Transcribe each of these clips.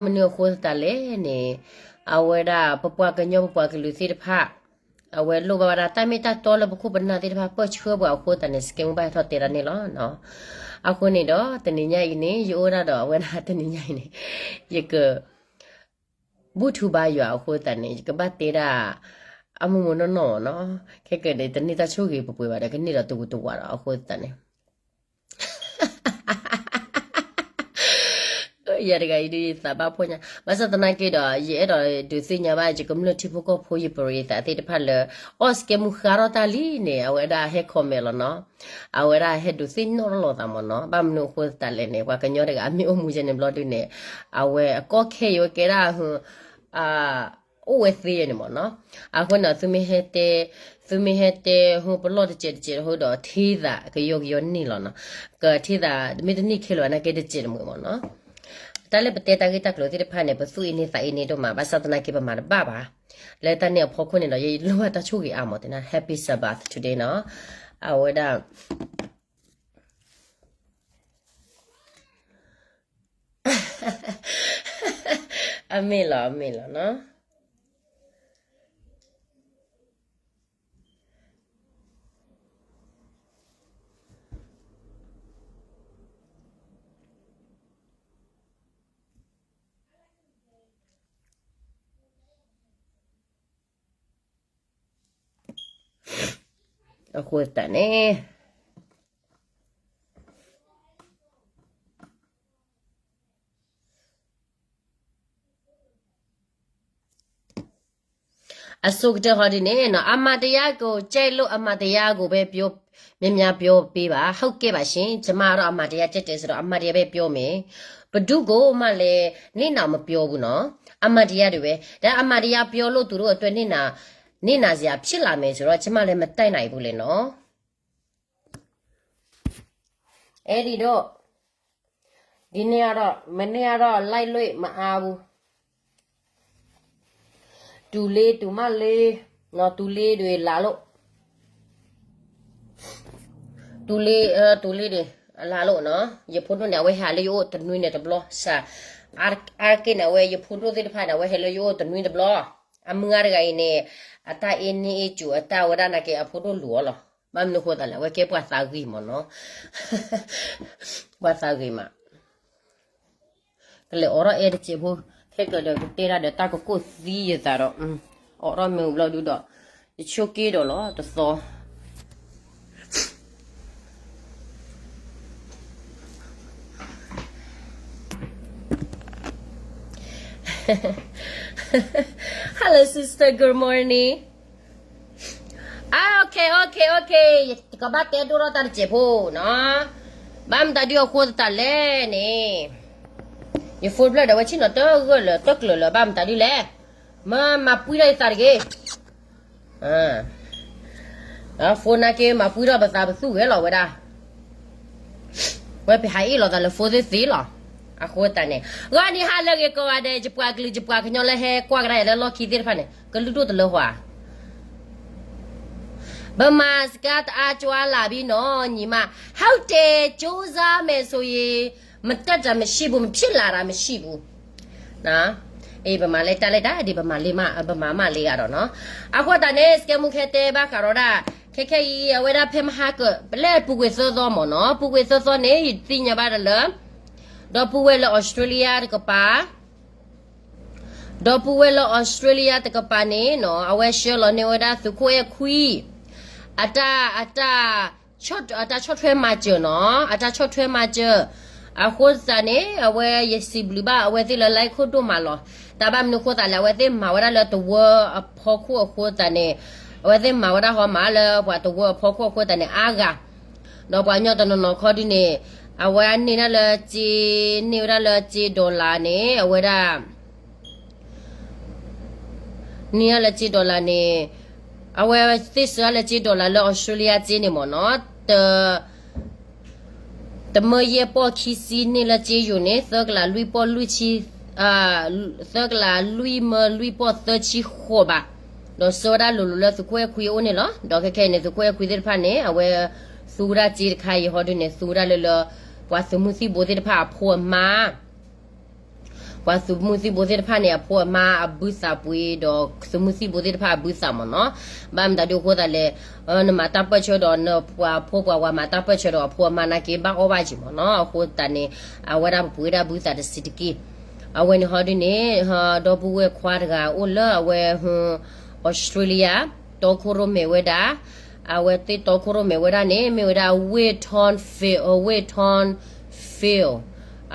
ဘၣ်မနုၤအဃိသတးလဲၣ်န့ၣ်, အဝဲဒၣ်ပပှၤကညီပပှၤကလုာ်သ့ၣ်တဖၣ် အဝဲလိၣ်ဘၣ်ဝဲဒၣ်တၢ်မ့ၢ်တၢ်တီလၢပခိၣ်ပနၢ်သ့ၣ်တဖၣ် ပၢၢ်ဆှၢပှၤအဃိသတးန့ၣ် စကဲမူဘၣ်ဟဲထီၣ်တဲတၢ်န့ၣ်လီၤ. အဃိန့ၣ်ဒီး တနံၤညါအံၤန့ၣ် ယအိၣ်ဒၣ်ဒီးအဝဲဒၣ်တနံၤညါအံၤန့ၣ် ယက ဘူၣ်ထူဘါယွၤအဃိသတးန့ၣ် ယကဘၣ်တဲဒၣ် အမိၢ်မိၢ်နီၢ်နီၢ်မ့ၢ်နီၤ, ခဲကနံၣ်တန့ၢ်တၢ်ဆိၣ်ဂ့ၤပှဲၤပှဲၤဘၣ်ဒီး ကန့ၢ်ဒီးတဝူးတဝးဒီးအဃိသတးန့ၣ် ယၤတဂၤအံၤဒုးယသးဘၣ်ဖှီၣ်ညါ, ဘၣ်ဆၣ်သနာ်က့ဒီး ယအဲၣ်ဒိးဒုးသ့ၣ်ညါဘၣ် ယကမျၢၢ်ထံဖိကီၢ်ဖိယပရံးသးသ့ၣ်တဖၣ်လၢ အီၣ်စကဲမူဃါထီၣ်တၢ်လံန့ၣ် အဝဲဒၣ်ဟဲ comment လီၤနီၤ, အဝဲဒၣ်ဟဲဒုးသ့ၣ်နီၣ်ထီၣ်လိာ်သးမ့ၢ်နီၤ, ဘၣ်မနုၤအဃိသတးလဲၣ်န့ၣ် ပှၤကညီတဂၤအမ့ၢ်အိၣ်မူယဲန့ၣ်ဘျီဒုးန့ၣ် အဝဲအကီၢ်ခဲအံၤဝဲကဲဒၣ် အိၣ်ဝဲသ့ယဲန့ၣ်မ့ၢ်နီၤ, အဃိန့ၣ် သုမ့ၢ်ဟဲတဲ သုမ့ၢ်ဟဲတဲဟိပလီၢ်တစဲးတစဲးဟိဒီး ထံၣ်သးကယီကယီန့ၢ်လီၤနီၤ, ကထံၣ်သးမ့ၢ်တန့ၢ်ခဲလၢာ်နာ်က့တစဲးတမှဲၤမ့ၢ်နီၤ, တၢ်လၢပတဲတၢ်ဂ့ၢ်တၢ်ကျိၤသ့ၣ်တဖၣ်န့ၣ် ပသူၣ်အ့န့သးအ့န့ဒိၣ်မး ဘၣ်ဆၣ်သနာ်က့ပမၤတဘၣ်ဘၣ်, လၢတၢ်န့ၣ်အဖီခိၣ်န့ၣ်ဒီး ယလိၣ်ဘၣ်တၢ်ဆိၣ်ဂ့ၤအါမ့ၢ်တဲနၤ Happy Sabbath today နီၤ, အဝဲဒၣ် အမ့ၢ်လီၤ အမ့ၢ်လီၤနီၤ. အဃိသတးန့ၣ် အဆိကတၢၢ်ဟီဒ်န့ၣ်နီၤ အမှန်တရားကို ကြိုက်လို့ အမှန်တရားကိုပဲ ပြော များများပြောပေးပါ ဟုတ်ကဲ့ပါရှင် ကျမကတော့ အမှန်တရားကြိုက်တယ်ဆိုတော့ အမှန်တရားပဲပြောမယ် ဘယ်သူကိုမှလည်း နစ်နာမပြောဘူးနော် အမှန်တရားတွေပဲ ဒါအမှန်တရားပြောလို့သူတို့အတွက်နစ်နာ နစ်နာစရာဖြစ်လာမယ်ဆိုတော့ ကျမလည်းမတိုက်နိုင်ဘူးလေနော် အဲ့ဒီတော့ ဒီနေ့ကတော့ မနေ့ကတော့ လိုက်လို့မအားဘူး တူလေး တူမလေး နော် တူလေးတွေလာလို့ တူလေး အဲ တူလေးတွေ လာလို့နော် ယဖိဒိၣ်န့ၣ် အဝဲဟဲလၢယအိၣ်တနွံန့ၣ်တဘျီ စၢ် အါက့ၢ်န့ၣ် အဝဲယဖိဒိၣ်သ့ၣ်တဖၣ်န့ၣ် အဝဲဟဲလၢယအိၣ်တနွံတဘျီ အမုၢ်ဂၤတဂၤအံၤန့ၣ် အတၢ်အ့န့အ့စူၤ အတၢ်ဝဲဒၣ်နာ်က့ အဖိဒိၣ်လူၤအီၤလီၤ ဘၣ်မနုၤဃိသးလဲၣ် အဝဲကဲပှၤသးဂ့ၤမ့ၢ်နီၤ ပှၤသးဂ့ၤမး ကလဲၤအိးထီၣ်အဲၣ်တစဲးဖိ ခဲကဒီးကတဲတၢ်ဒီးတၢ်ကကိၢ်သံယသးဒီး အိးထီၣ်မ့ၢ်ဘျီဒုဒီး ယဆိက့ဒီးလီၤတသီ Hello sister, good morning. Ah, okay, okay, okay. ယကဘၣ်တဲဒိၣ်ထီၣ်တၢ်တစဲးဖိနီၤ. ဘၣ်မတၤဒုအဃိသတးလဲၣ်န့ၣ်, ယဖိတဖျၢၣ်ဒီးဝဲဆ့ၣ်နီၤတဂၢၢ်လၢာ်တကျၢၤလၢာ် ဘၣ်မတၤဒုလဲၣ်. မၤပှံထီၣ်ယသးတဂ့ၤ. ဖိနာ်က့မၤပှံထီၣ်ပသးပသူၣ်ဂဲၤလီၤဝဲဒၣ်. ဝဲပဟးအ့ၣ်လိာ်သးလၢဖိသ့ၣ်သ့ၣ်လီၤ. အဃိသတးန့ၣ် ဂီၤနံၤဟါလၢအဂ့ၤကိးဂၤဒဲး ယပှၤကလုာ်ယပှၤကညီလၢဟဲကွၢ်ကဒါယၤလၢလီၢ်ခံသ့ၣ်တဖၣ်န့ၣ် ကလုၢ်ဒိၣ်တလၢဟီဧါ. ဗမာစကားတအားကြွားလာပြီနော် ညီမ. ဟုတ်တယ်, ကြိုးစားမယ်ဆိုရင် မတတ်တာမရှိဘူး, မဖြစ်လာတာမရှိဘူး. ပမၤလဲၤတၢ်လဲၤတၢ်ဒ် ပမၤမးလ့ဂၤဒီးနီၤ. အဃိသတးန့ၣ် စကဲမူခဲတဲဘၣ်ဃးဒီးဒၣ် ခဲခဲအံၤ အဝဲဒၣ်ဖဲမဟါက လၢပူၤကွံာ်သၢသီမ့ၢ်နီၤ, ပူၤကွံာ်သၢသီန့ၣ် ယသ့ၣ်ညါဘၣ်တၢ်လၢ ဒီပုၢ်ဝဲၢ်လၢ Australia တကပၤ ဒီပုၢ်ဝဲၢ်လၢ Australia တကပၤန့ၣ်နီၤ အဝဲဆှၢလီၤန့ၢ်ဝဲဒၣ်သုးခိၣ်အဲၣ်ခွံ အတၢ် အတၢ် အတၢ်ဆီၣ်ထွဲမၤစၢၤနီၤ, အတၢ်ဆီၣ်ထွဲမၤစၢၤ. အဃိသတးန့ၣ် အဝဲယစံးဘျုးဘၣ်အဝဲသ့ၣ်လၢ like ခိၣ်ဒိၣ်မးလီၤ. တၢ်ဘၣ်မနုၤအဃိသတးလဲၣ်, အဝဲသ့ၣ်မၤဝဲဒၣ်လၢတဝၢအဖီခိၣ်အဃိသတးန့ၣ်, အဝဲသ့ၣ်မၤဝဲဒၣ်ဟီမးလၢပှၤတဝၢအဖီခိၣ်အဃိသတးန့ၣ် အါဂၤ ဒီးပှၤကညီတနီၤနီၤခီဒုန့ၣ် အဝဲန့ၢ်ဒၣ်လၢစ့, န့ၢ်ဝဲဒၣ်လၢစ့ dollar န့ၣ် အဝဲဒၣ် န့ၢ်ဒၣ်လၢစ့ dollar န့ၣ် အဝဲသ့ၣ်စၢၤဒၣ်လၢစ့ dollar လၢ Australia စ့န့ၣ်မ့ၢ်နီၤ, တ တမၢယဲၢ်ပီၢ်ခံဆံန့ၢ်လၢစ့ယိၤန့ၣ် သၢကလးလွံၢ်ပီၢ်လွံၢ်ဆံ, သၢကလးလွံၢ်မၢလွံၢ်ပီၢ်သၢဆံဃိးဘး, ဒီးစၢၤဝဲဒၣ်လိၤလိၤလၢသုးခိၣ်အဲၣ်ခွံအအိၣ်န့ၣ်လီၤ. ဒီးခဲခဲအံၤန့ၣ် သုးခိၣ်အဲၣ်ခွံသ့ၣ်တဖၣ်န့ၣ် အဝဲသူဝဲဒၣ်စ့တခါအံၤဟီဒုန့ၣ် သူဝဲဒၣ်လၢလၢ ပှၤသုးမုၢ်သံၣ်ဘိသ့ၣ်တဖၣ်အဖိအမါ ပှၤသုးမုၢ်သံၣ်ဘိသ့ၣ်တဖၣ်အဖိအမါ ပှၤသုးမုၢ်သံၣ်ဘိသ့ၣ်တဖၣ်န့ၣ် အဖိအမါအဘုသးပှ့ၤဒီး သုးမုၢ်သံၣ်ဘိသ့ၣ်တဖၣ်အဘုသးမ့ၢ်နီၤ. ဘၣ်မတၤဒုးအဃိသတးလဲၣ်, နမၤတၢ်ပၢၢ်ဆၢဒီး နပှၤဖိပှၤဝၤမၤတၢ်ပၢၢ်ဆၢဒီး အဖိအမါနာ်က့ဘၣ်အီၣ်ဘၣ်က့ၤမ့ၢ်နီၤ. အဃိသတးန့ၣ် အဝဲဒၣ်ပပှ့ၤဒၣ်ဘုသးတစဲးတက့ၢ်. အဝဲန့ၣ်ဟီဒုန့ၣ် ဒီပုၢ်ဝဲၢ်ခွါတဂၤအိၣ်လၢအဝဲ Australia တီခိၣ်ရိၣ်မဲာ်ဝဲဒၣ်, အဝဲသ့ၣ်တီခိၣ်ရိၣ်မဲာ်ဝဲဒၣ်န့ၣ် မ့ၢ်ဝဲဒၣ် ဝ့ၢ်ထီၣ်ဖ့း, ဝ့ၢ်ထီၣ်ဖ့း,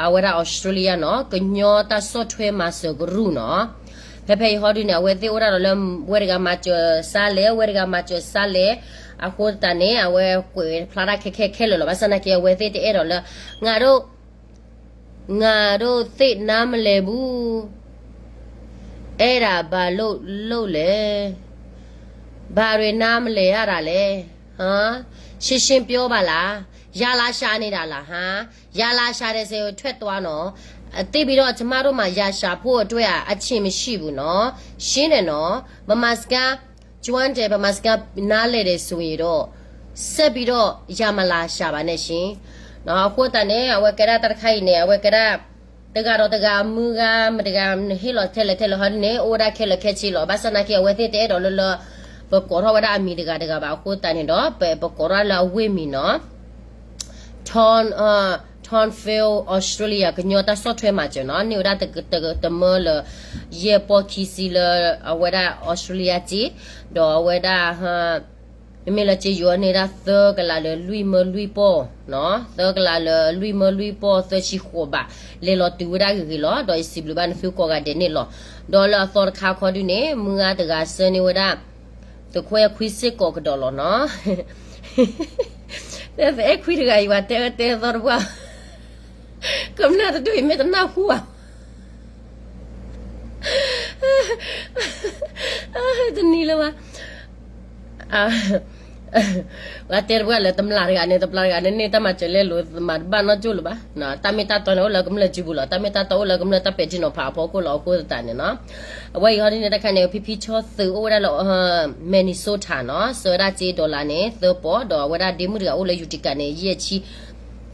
အဝဲဒၣ် Australia နီၤ, ကညီတၢ်ဆီၣ်ထွဲမၤစၢၤကရူၢ်နီၤ. ဖဲဖဲအံၤဟီဒုန့ၣ် အဝဲသ့ၣ်အိၣ်ဒၣ်ဒီးလၢ ဝဲတဂၤမၤစၢၤစါလဲၣ်, ဝဲတဂၤမၤစၢၤစါလဲၣ်, အဃိသတးန့ၣ် အဝဲကွဲးဖျါတၢ်ခဲခဲခဲလၢာ်လီၤ. ဘၣ်ဆၣ်နာ်က့ အဝဲသ့ၣ်တအဲၣ်ဒိးလၢ ငါဒိၣ် ငါဒိၣ်သ့ၣ်နါမလဲၤဘူး, အဲၣ်ဒၣ်ဘၣ်လိၣ်လိၣ်လဲၣ်, ဘၣ်ရ့နါမလဲၤရဒၣ်လဲၣ်, ဟါ, ရှင်းရှင်းပြောပါလား, ယၤလၤရှးန့ၣ်ဒၣ်လၢ ဟါ, ယၤလၤရှးဒဲးစဲးထွဲတွားနီၤ, သ့ၣ်ဘံဒီးအတမၢ်ဒိၣ်မး ယၤရှးဖိအတြဲၤအဆ့ၣ်မ့ၢ်ဆံၣ်ဘူးနီၤ, ရှင်းတယ်နီၤ, ဗမာစကား ကျွမ်းတယ်, ဗမာစကားနားလည်တယ်ဆိုရင်တော့ ဆက်ပြီးတော့ ယၤမလၤရှးပါနဲ့ရှင်. အဃိသတးန့ၣ် အဝဲကဲဒၣ်တၢ်တခါအံၤန့ၣ် အဝဲကဲဒၣ် တဂၤဒီးတဂၤ မုၢ်ဂၤမတဂၤ ဟ့ၣ်လီၤထဲလဲၣ်ထဲလဲၣ်ဟီဒ်န့ၣ် အိၣ်ဝဲဒၣ်ခဲလၢာ်ခဲဆ့လီၤ. ဘၣ်ဆၣ်နာ်က့ အဝဲသ့ၣ်တအဲၣ်ဒိးလၢလၢ ပကိးထီၣ်ဝဲဒၣ်အမံၤတဂၤတဂၤဘၣ်. အဃိသတးန့ၣ်ဒီး ပ ပကိးထီၣ်လၢအဝ့ၢ်မံၤနီၤ Ton, Tonville, Australia ကညီတၢ်ဆီၣ်ထွဲမၤစၢၤနီၤ, န့ၢ်ဝဲဒၣ်တမၢလၢ ယဲၢ်ပီၢ်ခံဆံလၢ အဝဲဒၣ် Australia က့, ဒီးအဝဲဒၣ် မ့မ့ၢ်လၢက့ယိၤန့ၢ်ဒၣ် သၢကလးလၢလွံၢ်မၢလွံၢ်ပီၢ်နီၤ, သၢကလးလၢလွံၢ်မၢလွံၢ်ပီၢ် သၢဆံဃိးဘး, လဲၤလီၤတုၤဝဲဒၣ်ဂ့ၤဂ့ၤလီၤ. ဒီးယစံးဘျုးဘၣ်နသုကိးဂၤဒဲးန့ၣ်လီၤ. ဒီးလၢအသီတခါခီဒုန့ၣ် မုၢ်ဂၤတဂၤဆှၢန့ၢ်ဝဲဒၣ် သုးခိၣ်အဲၣ်ခွံစ့ၢ်ကီးကဒီးလီၤနီၤ. အဲၣ်ခွံတဂၤအံၤ ပှၤတဲအၢတဲသီတပှၢ်, ကမျၢၢ်တဒူၣ်အံၤမ့ၢ်တနၢ်ဟူဘၣ် တနံၤလၢၤဘၣ်. ပှၤတဲတပှၢ်လၢတမျၢ်တဂၤန့ၣ် တမျၢ်တဂၤန့ၣ်န့ၣ် တၢ်မၤစၢၤလဲလိာ် မၤတဘၣ်နီတကၠိၢ်လၢၤဘၣ်. တၢ်မ့ၢ်တၢ်တီန့ၣ် အိၣ်လၢကမျၢၢ်စုပူၤလီၤ. တၢ်မ့ၢ်တၢ်တီအိၣ်လၢကမျၢၢ်တၢ်ပဲာ်ထံနီၤဖးအဖီခိၣ်လီၤ. အဃိသတးန့ၣ်နီၤ အဝဲအံၤဟီဒ်န့ၣ်တခါန့ၣ် ဖံဖံဆီသုးအိၣ်ဝဲဒၣ်လၢ Minnesota နီၤ, ဆှၢဝဲဒၣ်စ့ dollar န့ၣ် သၢပီၢ်, ဒီးအဝဲဒၣ်ဒ့မုၣ်တဂၤအိၣ်လၢ Utica န့ၣ် ယဲၢ်ဆံ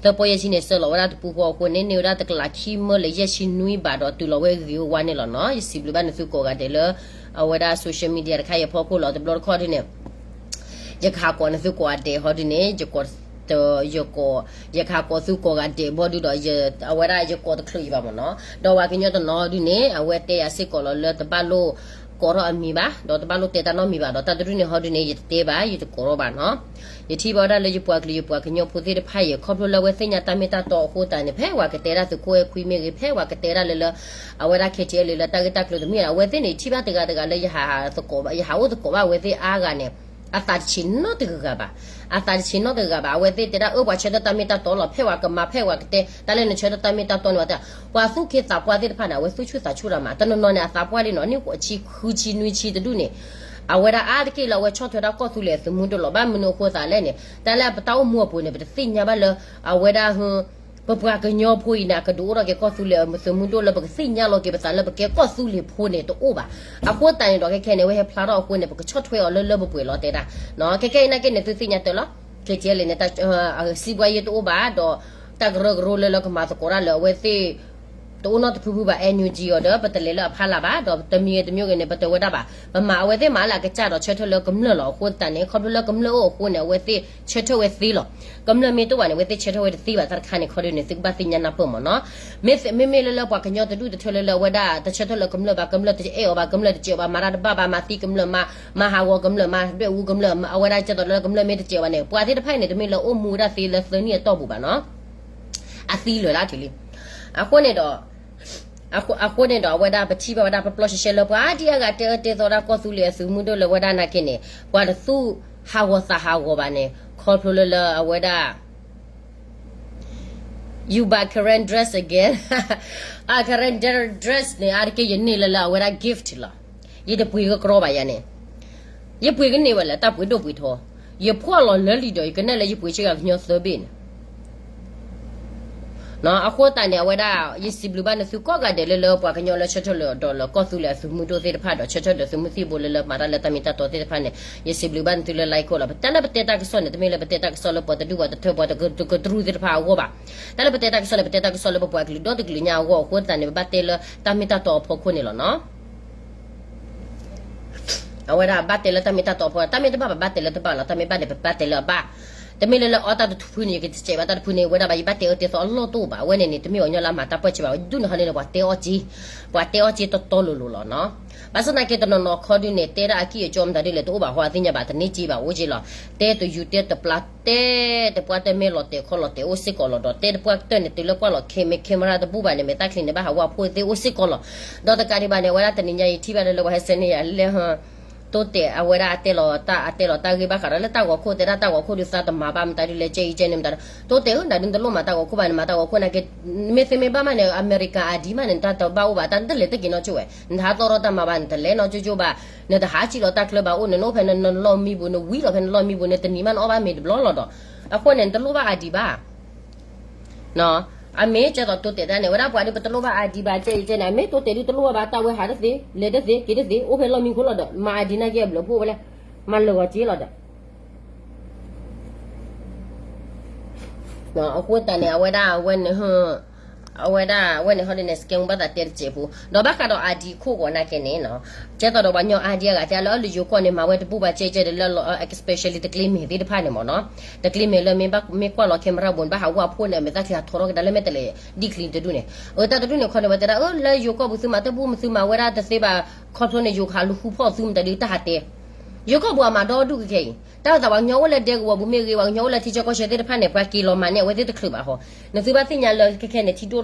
သၢပီၢ်ယဲၢ်ဆံန့ၣ် ဆှၢလီၤဝဲဒၣ်တပူၤဃီအဃိန့ၣ် န့ၢ်ဝဲဒၣ်တကလးခံမၢလၢယဲၢ်ဆံနွံဘးဒီးတုၤလီၤဝဲဂ့ၤဝဲဝါန့ၣ်လီၤနီၤ. ယစံးဘျုးဘၣ်နသုကိးဂၤဒဲးလၢ အဝဲဒၣ် social media တခါအံၤအဖီခိၣ်လီၤ. တဘျီတခီၣ်ဒ်န့ၣ် ယကဟးကိးနသုကိးဂၤဒဲးဟီဒ်န့ၣ် ယကိး ယကိး ယကဟးကိးသုကိးဂၤဒဲးဘီဒုဒီး အဝဲဒၣ်ယကိးတချုးအံၤဘၣ်မ့ၢ်နီၤ. ဒီးပှၤကညီတနီၤဒုန့ၣ် အဝဲတဲယၤစ့ၢ်ကီးလီၤလၢတဘၣ်လိၣ်ကိးထီၣ်အမံၤဘၣ်, ဒီးတဘၣ်လိၣ်တဲတၢ်နီတမံၤဘၣ်, ဒီးတၢ်တဒုန့ၣ်ဟီဒုန့ၣ် ယတတဲဘၣ် ယတကိးထီၣ်ဘၣ်နီၤ. ယထံၣ်ဘၣ်ဝဲဒၣ်လၢယပှၤကလုာ်ယပှၤကညီဖိသ့ၣ်တဖၣ်အံၤ ခီဖျိလၢအဝဲသ့ၣ်ညါတၢ်မ့ၢ်တၢ်တီအဃိသတးန့ၣ် ဖဲပှၤကတဲဒၣ်သုးခိၣ်အဲၣ်ခွံမ့ၢ်ဂ့ၤ ဖဲပှၤကတဲဒၣ်လၢလၢ အဝဲဒၣ် KTLA လၢတၢ်ဂ့ၢ်တၢ်ကျိၤတမ့ၢ် အဝဲသ့ၣ်န့ၣ် ယထံၣ်ဘၣ်တဂၤတဂၤလၢယဟးသကိးဘၣ် ယဟးအိၣ်သကိးဘၣ်အဝဲသ့ၣ်အါဂၤန့ၣ် အသးတဆံးနီတဂၤဂၤဘၣ်, အသးတဆံးနီတဂၤဂၤဘၣ်. အဝဲသ့ၣ်တဲဒၣ်အၢပှၤဆၢထၢၣ်တၢ်မ့ၢ်တၢ်တီလီၤ, ဖဲပှၤကမၤဖဲပှၤကတဲ တၢ်လၢနဆၢထၢၣ်တၢ်မ့ၢ်တၢ်တီန့ၣ် ပှၤတဲ ပှၤသူၣ်က့သးပှၢ်သ့ၣ်တဖၣ်န့ၣ် အဝဲသူၣ်ဆူၣ်သးဆူၣ်တၢ်မး တနီၤနီၤန့ၣ် အသးပှၢ်လံနီၤ နံၣ်ဃိးဆံ ဃုဆံ နွံဆံတဒူၣ်န့ၣ် အဝဲဒၣ်အါတက့ၢ်လၢအဝဲဆီၣ်ထွဲဒၣ်ကီၢ်သူလ့ၤအသုးမုၢ်ဒိၣ်လီၤ. ဘၣ်မနုၤအဃိသးလဲၣ်န့ၣ် တၢ်လၢပတၢ်အိၣ်မူအပူၤန့ၣ် ပတသ့ၣ်ညါဘၣ်လၢ အဝဲဒၣ် ပပှၤကညီဖိအံၤန့ၣ် အကဒုးအိၣ်ထီၣ်က့ၤကီၢ်သူလ့ၤအသုးမုၢ်ဒိၣ်လၢပကသ့ၣ်ညါလီၤက့ၤပသးလၢပကဲကီၢ်သူလ့ၤဖိန့ၣ်တအိၣ်ဘၣ်. အဃိသတးန့ၣ်ဒီး ခဲခဲန့ၣ် အဝဲဟဲဖျါထီၣ်အဃိန့ၣ် ပကဆီၣ်ထွဲအီၤလၢလၢပှဲၤပှဲၤလီၤတဲဒၣ်. ခဲခဲအံၤနာ်က့န့ၣ် သုသ့ၣ်ညါတၢ်လီၤ. ခဲကဲလံန့ၣ် စံးဘှါယဲၢ်တအိၣ်ဘၣ်ဒီး တၢ်ကရၢကရိလၢလၢကမၤသကိးတၢ်လၢအဝဲသ့ၣ် တအိၣ်နီတဖုဖုဘၣ် NUG အီၤဒီး ပတလဲၤလၢအဖီလာ်ဘၣ် ဒီးတမံၤဂ့ၤတမံၤဂ့ၤန့ၣ် ပတဲဝဲဒၣ်ဘၣ် ပမၤအဝဲသ့ၣ်မၤလၢအကစၢ်ဒီးဆၢထၢၣ်လၢကမျၢၢ်လီၤ. အဃိသတးန့ၣ် ခီဖျိလၢကမျၢၢ်အိၣ်အဃိန့ၣ် အဝဲသ့ၣ်ဆၢထၢၣ်ဝဲသ့လီၤ. ကမျၢၢ်မ့ၢ်တအိၣ်ဘၣ်န့ၣ် အဝဲသ့ၣ်ဆၢထၢၣ်ဝဲတသ့ဘၣ်. တၢ်တခါန့ၣ် ခီဒုန့ၣ် သုကဘၣ်သ့ၣ်ညါနၢ်ပၢၢ်မ့ၢ်နီၤ. မ့မ့ၢ်လၢလၢပှၤကညီတဒူၣ်တထၢၣ်လၢလၢအဝဲဒၣ် တဆၢထၢၣ်လၢကမျၢၢ်ဘၣ်, ကမျၢၢ်တအဲၣ်အီၤဘၣ်, ကမျၢၢ်တစဲးအီၤဘၣ်, မၤတၢ်တဘၣ်ဘၣ်, မၤသံကမျၢၢ်, မၤဟးဂီၤကမျၢၢ်, မၤဒွဲၣ်အူကမျၢၢ်, အဝဲဒၣ်ကဲသိးလၢကမျၢၢ်မ့ၢ်တစဲးဘၣ်န့ၣ် ပှၤသ့ၣ်တဖၣ်အံၤန့ၣ် တမ့ၢ်လၢအိၣ်မူဝဲဒၣ်သ့လၢသၢနံၣ်အတီၢ်ပူၤဘၣ်နီၤ. အသံလၢာ်လၢထံးလံ. အဃိန့ၣ်ဒီး အဃိန့ၣ်ဒီး အဝဲဒၣ်ပထံၣ်ဘၣ်ဝဲဒၣ်ပျီပျီရှဲရှဲလၢပှၤဒ်အဂၤတဲအၢတဲသီဒၣ် ကီၢ်သူလ့ၤအသုးမုၢ်ဒိၣ်လၢဝဲဒၣ်နာ်က့န့ၣ် ပှၤတသူၣ်ဟးဂီၤသးဟးဂီၤဘၣ်န့ၣ် ခီဖျိလၢလၢအဝဲဒၣ် you buy Karen dress again, Karen dress န့ၣ် အါတက့ၢ်ယန့ၢ်လၢလၢအဝဲဒၣ် gift လီၤ. ယတပှ့ၤကကြီဘၣ်ယၤန့ၣ်, ယပှ့ၤကန့ၢ်ဝဲလၢတၢ်ပှ့ၤဒိၣ်ပှ့ၤထီ, ယဖှီၣ်လီၤလၢလံာ်ဒီး ယကနဲၣ်လၢယပှ့ၤဆ့ကၤကညီသၢဘ့ၣ်န့ၣ် အဃိသတးန့ၣ် အဝဲဒၣ် ယစံးဘျုးဘၣ်နသုကိးဂၤဒဲးလၢ လၢပှၤကညီလၢဆၢထၢၣ်လၢဒီးလၢကီၢ်သူလ့ၤအသုးမုၢ်ဒိၣ်သ့ၣ်တဖၣ်ဒီး ဆၢထၢၣ်ဒီးသုးမုၢ်သံၣ်ဘိလၢလၢမၤတၢ်လၢတၢ်မ့ၢ်တၢ်တီသ့ၣ်တဖၣ်န့ၣ် ယစံးဘျုးဘၣ်နသုလၢ like လီၤ. တၢ်လၢပတဲတၢ်ကစီၣ်န့ၣ် တမ့ၢ်လၢပတဲတၢ်ကစီၣ်လၢပှၤတဒူၣ်ပှၤတထၢ ပှၤတကတြူၢ်သ့ၣ်တဖၣ်အဂီၢ်ဘၣ်. တၢ်လၢပတဲတၢ်ကစီၣ်န့ၣ် ပတဲတၢ်ကစီၣ်လၢပပှၤကလုာ်ဒီတကလုာ်ညါအဂီၢ်အဃိသတးန့ၣ် ပဘၣ်တဲလၢတၢ်မ့ၢ်တၢ်တီအဖီခိၣ်န့ၣ်လီၤနီၤ. အဝဲဒၣ်ဘၣ်တဲလၢတၢ်မ့ၢ်တၢ်တီအဖီ တၢ်မ့ၢ်တဘၣ်ပဘၣ်တဲလၢတဘၣ်လီၤ, တၢ်မ့ၢ်ဘၣ်န့ၣ် ပဘၣ်တဲလၢအဘၣ်. တမ့ၢ်လၢလၢအီတၢ်တဖုန့ၣ် ယကတစဲးဘၣ်တၢ်တဖုန့ၣ် ဝဲဒၣ်ဘၣ် ယဘၣ်တဲအၢတဲသီအလီၢ်တအိၣ်ဘၣ်. အဝဲန့ၣ်န့ၣ် တမ့ၢ်ပှၤကညီလၢအမၤတၢ်ပၢၢ်ဆၢဘၣ်, ဒူၣ်န့ၣ်ဟီန့ၣ် ပှၤတဲအီၣ်က့, ပှၤတဲအီၣ်က့တီတီလိၤလိၤလီၤနီၤ. ဘၣ်ဆၣ်သနာ်က့တနီၤနီၤခီဒုန့ၣ် တဲဒၣ်အကံၢ်အကီမတၤဒုလဲၣ်တအိၣ်ဘၣ်ဃိ အသ့ၣ်ညါဘၣ် တန့ၢ်က့ဘၣ်အိၣ်က့လီၤ. တဲတယူၤတဲတပျၢ် တဲတပှၢ်တၢၢ်မ့ၢ်လီၤတဲာ်ခီလီၤတဲာ်အိၣ်စ့ၢ်ကီးလီၤဒီး တဲတပှၢ်တၢၢ်န့ၣ် တုၤလၢကွၢ်လီၤ camera တဘူၣ်ဘၣ်န့ၣ် မဲာ်သၣ်ချံန့ၣ် ဘၣ်ဟးဝါဖိသ့ၣ်အိၣ်စ့ၢ်ကီးလီၤ. ဒီးတကးဒံးဘၣ်န့ၣ် အဝဲဒၣ်တနံၤညါအံၤထံၣ်ဘၣ်လၢလၢပှၤဟဲစဲန့ၢ်ယၤလၢ တိတဲာ် အဝဲဒၣ်အတဲလီၤတၢ် အတဲလီၤတၢ်ဂ့ၢ်ဘၣ်ဃးဒီးလၢတၢ်ဂီၤခိၣ် တဲဒၣ်တၢ်ဂီၤခိၣ်ဒုးသးတမၤဘၣ်မတၤဒုလဲၣ် ကဲအံၤကဲန့ၣ်မတၤဒု, တိတဲာ်ဧၢ နဒုးနတလိၣ်မၤတၢ်ဂီၤခိၣ်ဘၣ်န့ၣ် မၤတၢ်ဂီၤခိၣ်နာ်က့ မ့ၢ်သ့မ့ၢ်ဘၣ်မးန့ၣ် အမဲရကၤအဒံးမးန့ၣ် တၢ်တဘၣ်အိၣ်ဘၣ် တၢ်နတလဲၤတဂ့ၤနီတကၠိဝဲ, နတဟးသီၣ်ထီၣ်တၢ်မၤဘၣ် နတလဲၤနီတကၠိဘၣ်, နတဟးစံၣ်လီၤတၢ်ချၢဘၣ်အိၣ် နအိၣ်ဖဲနလီၢ်မံပူၤ နဝံၤလီၤဖဲနလီၢ်မံပူၤ နတနံၤမးနအီၣ်ဘၣ်မ့ၤတဘျီလီၤဒီး, အဃိန့ၣ် နတလိၣ်ဘၣ်အဒံးဘၣ် အမ့ၢ်ကဲသိးတိတဲာ်ဒၣ်န့ၣ် ဝဲဒၣ်ပှၤဒုးပတလိၣ်ဘၣ်အဒံးဘၣ် ကဲအံၤကဲန့ၣ် အမ့ၢ်တိတဲာ်ဒုးတလိၣ်ဘၣ်ဘၣ် တၢ်ဝဲဟးတသ့ လဲၤတသ့ က့ၤတသ့ အိၣ်ဖဲလီၢ်မံခိၣ်လီၤဒီး မၤအဒံးနာ်က့အဘျုးဖှိၣ်ဝဲလဲၣ်, မၤလၢာ်ဂီၤက့လီၤဒီး အဃိသတးန့ၣ် အဝဲဒၣ်အဝဲန့ၣ် အဝဲဒၣ်အဝဲန့ၣ်ဟီဒ်န့ၣ် စကဲမူဘၣ်သးတဲတစဲးဖိ ဒီးဘၣ်ဃးဒီးအဒံးခိၣ်ဂီၤနာ်က့န့ၣ်နီၤ, ကဲသိးဒီးပှၤကညီအါဒံးအဂၤတဲလၢ အလၢယိၤကီၢ်န့ၣ် မၤဝဲတဘူၣ်ဘၣ် ကဲကဲဒီးလၢ especially တကျ့မဲာ်သ့ၣ်တဖၣ်န့ၣ်မ့ၢ်နီၤ, တကျ့မဲာ်လၢမ့ၢ်ကွၢ်လီၤ camera ဘိန့ၣ် ဘၣ်ဟးဝါဖိန့ၣ် အမဲာ်သၣ်ချံဟးထီထီၣ်ကဒါလၢမဲာ်တဲးလဲး ဒ်ချံတဒူၣ်န့ၣ်, အတၢ်တဒူၣ်န့ၣ်ခီန့ၣ် ဝဲတဲဒၣ် အၢ လၢယိၤကီၢ်ပူၤသုမၤတဘူၣ် မသုမၤဝဲဒၣ်တသ့ဘၣ်, ခီဖျိန့ၣ် ယိၤကီၢ်လူၤဃုဖီၣ်သုမတၤဒုးတၢ်ဟးတဲ ယိၤကီၢ်ပူၤအမၤဒီဒူၣ်ကဲခဲအံၤ တၢ်သးပှၤကညီအိၣ်လၢဒဲကဝီၤပူၤမ့ၢ်ဂ့ၤ ပှၤကညီအိၣ်လၢထံဆၢကီၢ်ဆၢသ့ၣ်တဖၣ်န့ၣ် ပှၤက့ၤလီၤမၤန့ၢ်အဝဲသ့ၣ်တချုးဘၣ်ဃီ, နသုဘၣ်သ့ၣ်ညါလၢခဲခဲန့ၣ် ထံဒိၣ်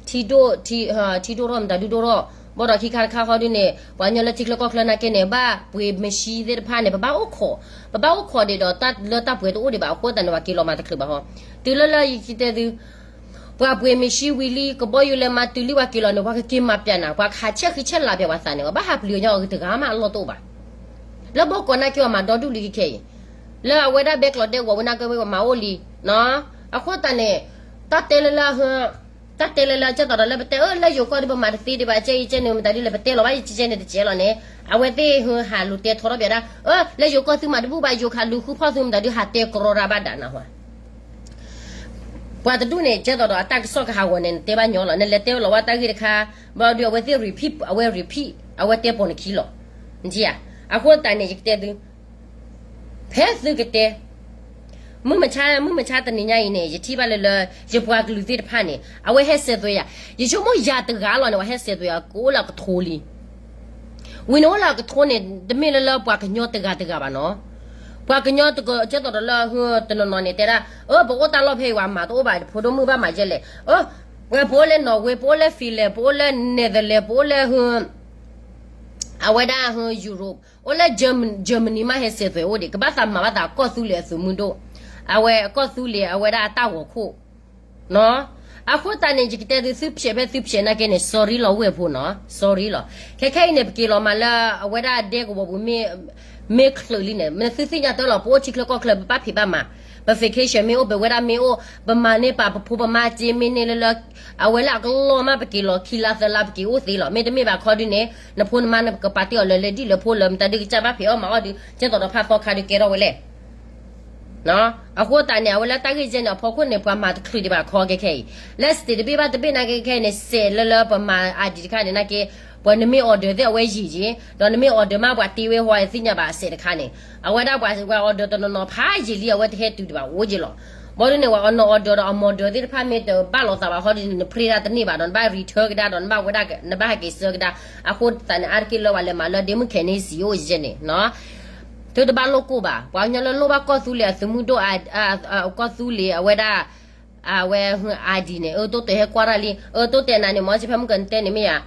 ထီၣ်, ထံဒိၣ်, ထံဒိၣ်ထီၣ်မတၤဒုဒိၣ်ထီၣ်, ဘၣ်ဒီးခံခါတခါဃီဒုန့ၣ် ပှၤကညီလၢထံချၢကီၢ်ချၢနာ်က့န့ၣ် ဘၣ်ပှ့ၤမ့ၢ်ရှံသ့ၣ်တဖၣ်န့ၣ် ပဘၣ်အိၣ်ခိး, ပဘၣ်အိၣ်ခိးဒံးဒီးတၢ်လၢတၢ်ပှ့ၤတအိၣ်ဒံးဘၣ်အဃိသတးန့ၣ် ပှၤက့ၤလီၤမၤတချုးဘၣ်ဃီ, တုၤလၢလၢယတဲသု ပှၤပှ့ၤမ့ၢ်ရှံဝံၤလံ ကဘီယူၤလဲၤမၤတုၤလံ ပှၤက့ၤလီၤန့ၣ် ပှၤကက့ၤမၤပၠးနၤ ပှၤကဟးဆဲးဃံဆဲးလၤပၠးပှၤသးန့ၣ် ပှၤဘၣ်ဟးပျုၤညီအီၤတဂၤမးအလီၢ်တအိၣ်ဘၣ်, လၢဘီကီးနာ်က့အီၤမၤဒီဒူၣ်လံခဲခဲအံၤ, လၢအဝဲဒၣ်ဘဲကျိးဒဲကဝီၤဝဲနာ်က့ဝဲမၤအိၣ်လံ, အဃိသတးန့ၣ် တၢ်တဲလၢလၢ တၢ်တဲလၢလၢကဲသိးဒီးလၢပတဲ အၢ လၢယိၤကီၢ်ဒုးပမၤတသ့ဒံးဘၣ် ကဲအံၤကဲန့ၣ် မတၤဒုလဲၣ် ပတဲလီၤဘၣ်ယကဲန့ၣ်တကဲလီၤန့ၣ်, အဝဲသ့ၣ်ဟးလူၤတဲထီထီၣ်ပၠးဒၣ် အၢ လၢယိၤကီၢ်သုမၤတဘူၣ်ဘၣ် ယိၤခးလူၤဃုဖီၣ်သုမတၤဒုဟးတဲကြီတၢ်ဘၣ်ဒၣ်နဟါ ပှၤတဒူၣ်န့ၣ် ကဲသိးဒီးအတၢ်ကစီၣ်ကဟးဂီၤန့ၣ် နတဲဘၣ်ညီလီၤ နလဲၤတဲလီၤဝဲတၢ်ဂ့ၢ်တခါ, ဘျီဒုးအဝဲသ့ၣ် repeat အဝဲ repeat အဝဲတဲပိာ်နခံလီၤ, နထံၣ်ဧါ, အဃိသတးန့ၣ် ယကတဲသု, ဖဲသုကတဲ မုၢ်မဆါ မုၢ်မဆါတနံၤညါအံၤန့ၣ် ယထံၣ်ဘၣ်လၢလၢ ယပှၤကလုာ်သ့ၣ်တဖၣ်န့ၣ် အဝဲဟဲစဲးသွဲယၤ, ယဆိကမိၣ်ယၤတဂၤလီၤန့ၣ် ပှၤဟဲစဲးသွဲယၤ ကအိၣ်လၢအကထိလံ ဝံၤန့ၣ်အိၣ်လၢအကထိန့ၣ် တမ့ၢ်လၢလၢပှၤကညီတဂၤတဂၤဘၣ်နီၤ, ပှၤကညီတက ကဲသိးဒီးလၢ တနီၤနီၤန့ၣ် တဲဒၣ် အၢ ပအိၣ်တၢ်လီၢ်ဖဲအံၤ ပှၤမၤတအိၣ်ဘၣ် ဖိဒိၣ်မုၣ်ဘၣ်မၤယဲလဲၣ်, အၢ ပှၤပအိၣ်လၢ Norway ပအိၣ်လၢ Finland ပအိၣ်လၢ Netherlands ပအိၣ်လၢ အဝဲဒၣ် Europe အိၣ်လၢ Germany မးဟဲစဲးသွဲအိၣ်ဒံး ကဘၣ်သးမၤဘၣ်သးကီၢ်သူလ့ၤအသုးမုၢ်ဒိၣ်, အဝဲကီၢ်သူလ့ၤ အဝဲဒၣ်အတၢ်ဂီၤခိၣ် အဃိသတးန့ၣ် ယကတဲသု သုဖျဲးဖဲသုဖျဲးနာ်က့န့ၣ် sorry လီၤ ဝဲၢ်ဖိနီၤ sorry လီၤ, ခဲခဲအံၤန့ၣ် ပက့ၤလီၤမၤလၢအဝဲဒၣ်ဒဲကဝီၤပူၤ မ့ၢ်ချုးလံန့ၣ် မ့ၢ်သုသ့ၣ်ညါတၢ်လီၤ ပအိၣ်ထံချၢကီၢ်ချၢ ပဘၣ်ဖံးဘၣ်မၤ, ပ vacation မ့ၢ်အိၣ် ပဝဲဒၣ်မ့ၢ်အိၣ် ပမၤန့ၢ်ပာ်ပဖိပမါစ့မ့ၢ်န့ၢ်လၢလၢ အဝဲလၢအကလီၢ်မး ပက့ၤလီၤခံလါသၢလါ ပက့ၤအိၣ်သ့လီၤ, မ့တမ့ၢ်ဘၣ်ခီဒုန့ၣ် နဖိနမါနကပာ်တ့ၢ်အီၤလၢလဲၤဒ်လၢဖိလၢ မတၤဒုကစၢ်ဘၣ်ဖံးအီၣ်မၤအီၣ်ဒု ကဲသိးဒီးဖးသီခါဒုကဲထီၣ်ဝဲလဲၣ် အဃိသတးန့ၣ် အဝဲလၢတၢ်ဂ့ၢ်ကဲန့ၣ် အဖီခိၣ်န့ၣ် ပှၤမၤတချုးဒံးဘၣ်ခီခဲခဲအံၤ, လၢ state တဘ့ၣ်ဘၣ်တဘ့ၣ်နာ်က့ခဲခဲအံၤန့ၣ် စဲးလၢလၢပမၤ ID တခါန့ၣ်နာ်က့, ပှၤနမ့ၢ် order သ့ၣ်အဝဲယံာ်ယံာ်, ဒီးနမ့ၢ် order မးပှၤတ့ဝဲဟီသ့ၣ်ညါဘၣ်အစဲးတခါန့ၣ်, အဝဲဒၣ်ပှၤ order တနီၤနီၤဖးယံာ်လံ အဝဲတဟဲတုၤဒံးဘၣ်အိၣ်ယံာ်လီၤ, ဘီဒုန့ၣ် ပှၤအနီၢ် order ဒီးအ model သ့ၣ်တဖၣ်မ့ၢ်တဘၣ်လိာ်သးဘၣ်ဟီဒုန့ၣ် န print ဒၣ်တန့ၢ်ဘၣ်ဒီး နဘၣ် return ကဒါဒီး နဘၣ်ဝဲဒၣ် နဘၣ်ဟဲက့ၤဆှၢကဒါ, အဃိသတးန့ၣ် အါတက့ၢ်လၢပှၤလဲၤမၤလၢဒ့မုၣ်ခဲန့ၣ်စံးအိၣ်ယဲန့ၣ် သုတဘၣ်လိၣ်ကိၢ်ဘၣ်, ပှၤကညီလၢလိၣ်ဘၣ်ကီၢ်သူလ့ၤအသုးမုၢ်ဒိၣ်, ကီၢ်သူလ့ၤအဝဲဒၣ်, အဝဲ ID န့ၣ် အတိၢ်တဲာ်ဟဲကွၢ်တၢ်လံ, အတိၢ်တဲာ်နၤန့ၣ် မ့ၢ်စ့ဖဲမုၢ်ကနတဲန့ၣ်မ့ၢ်ယၤ,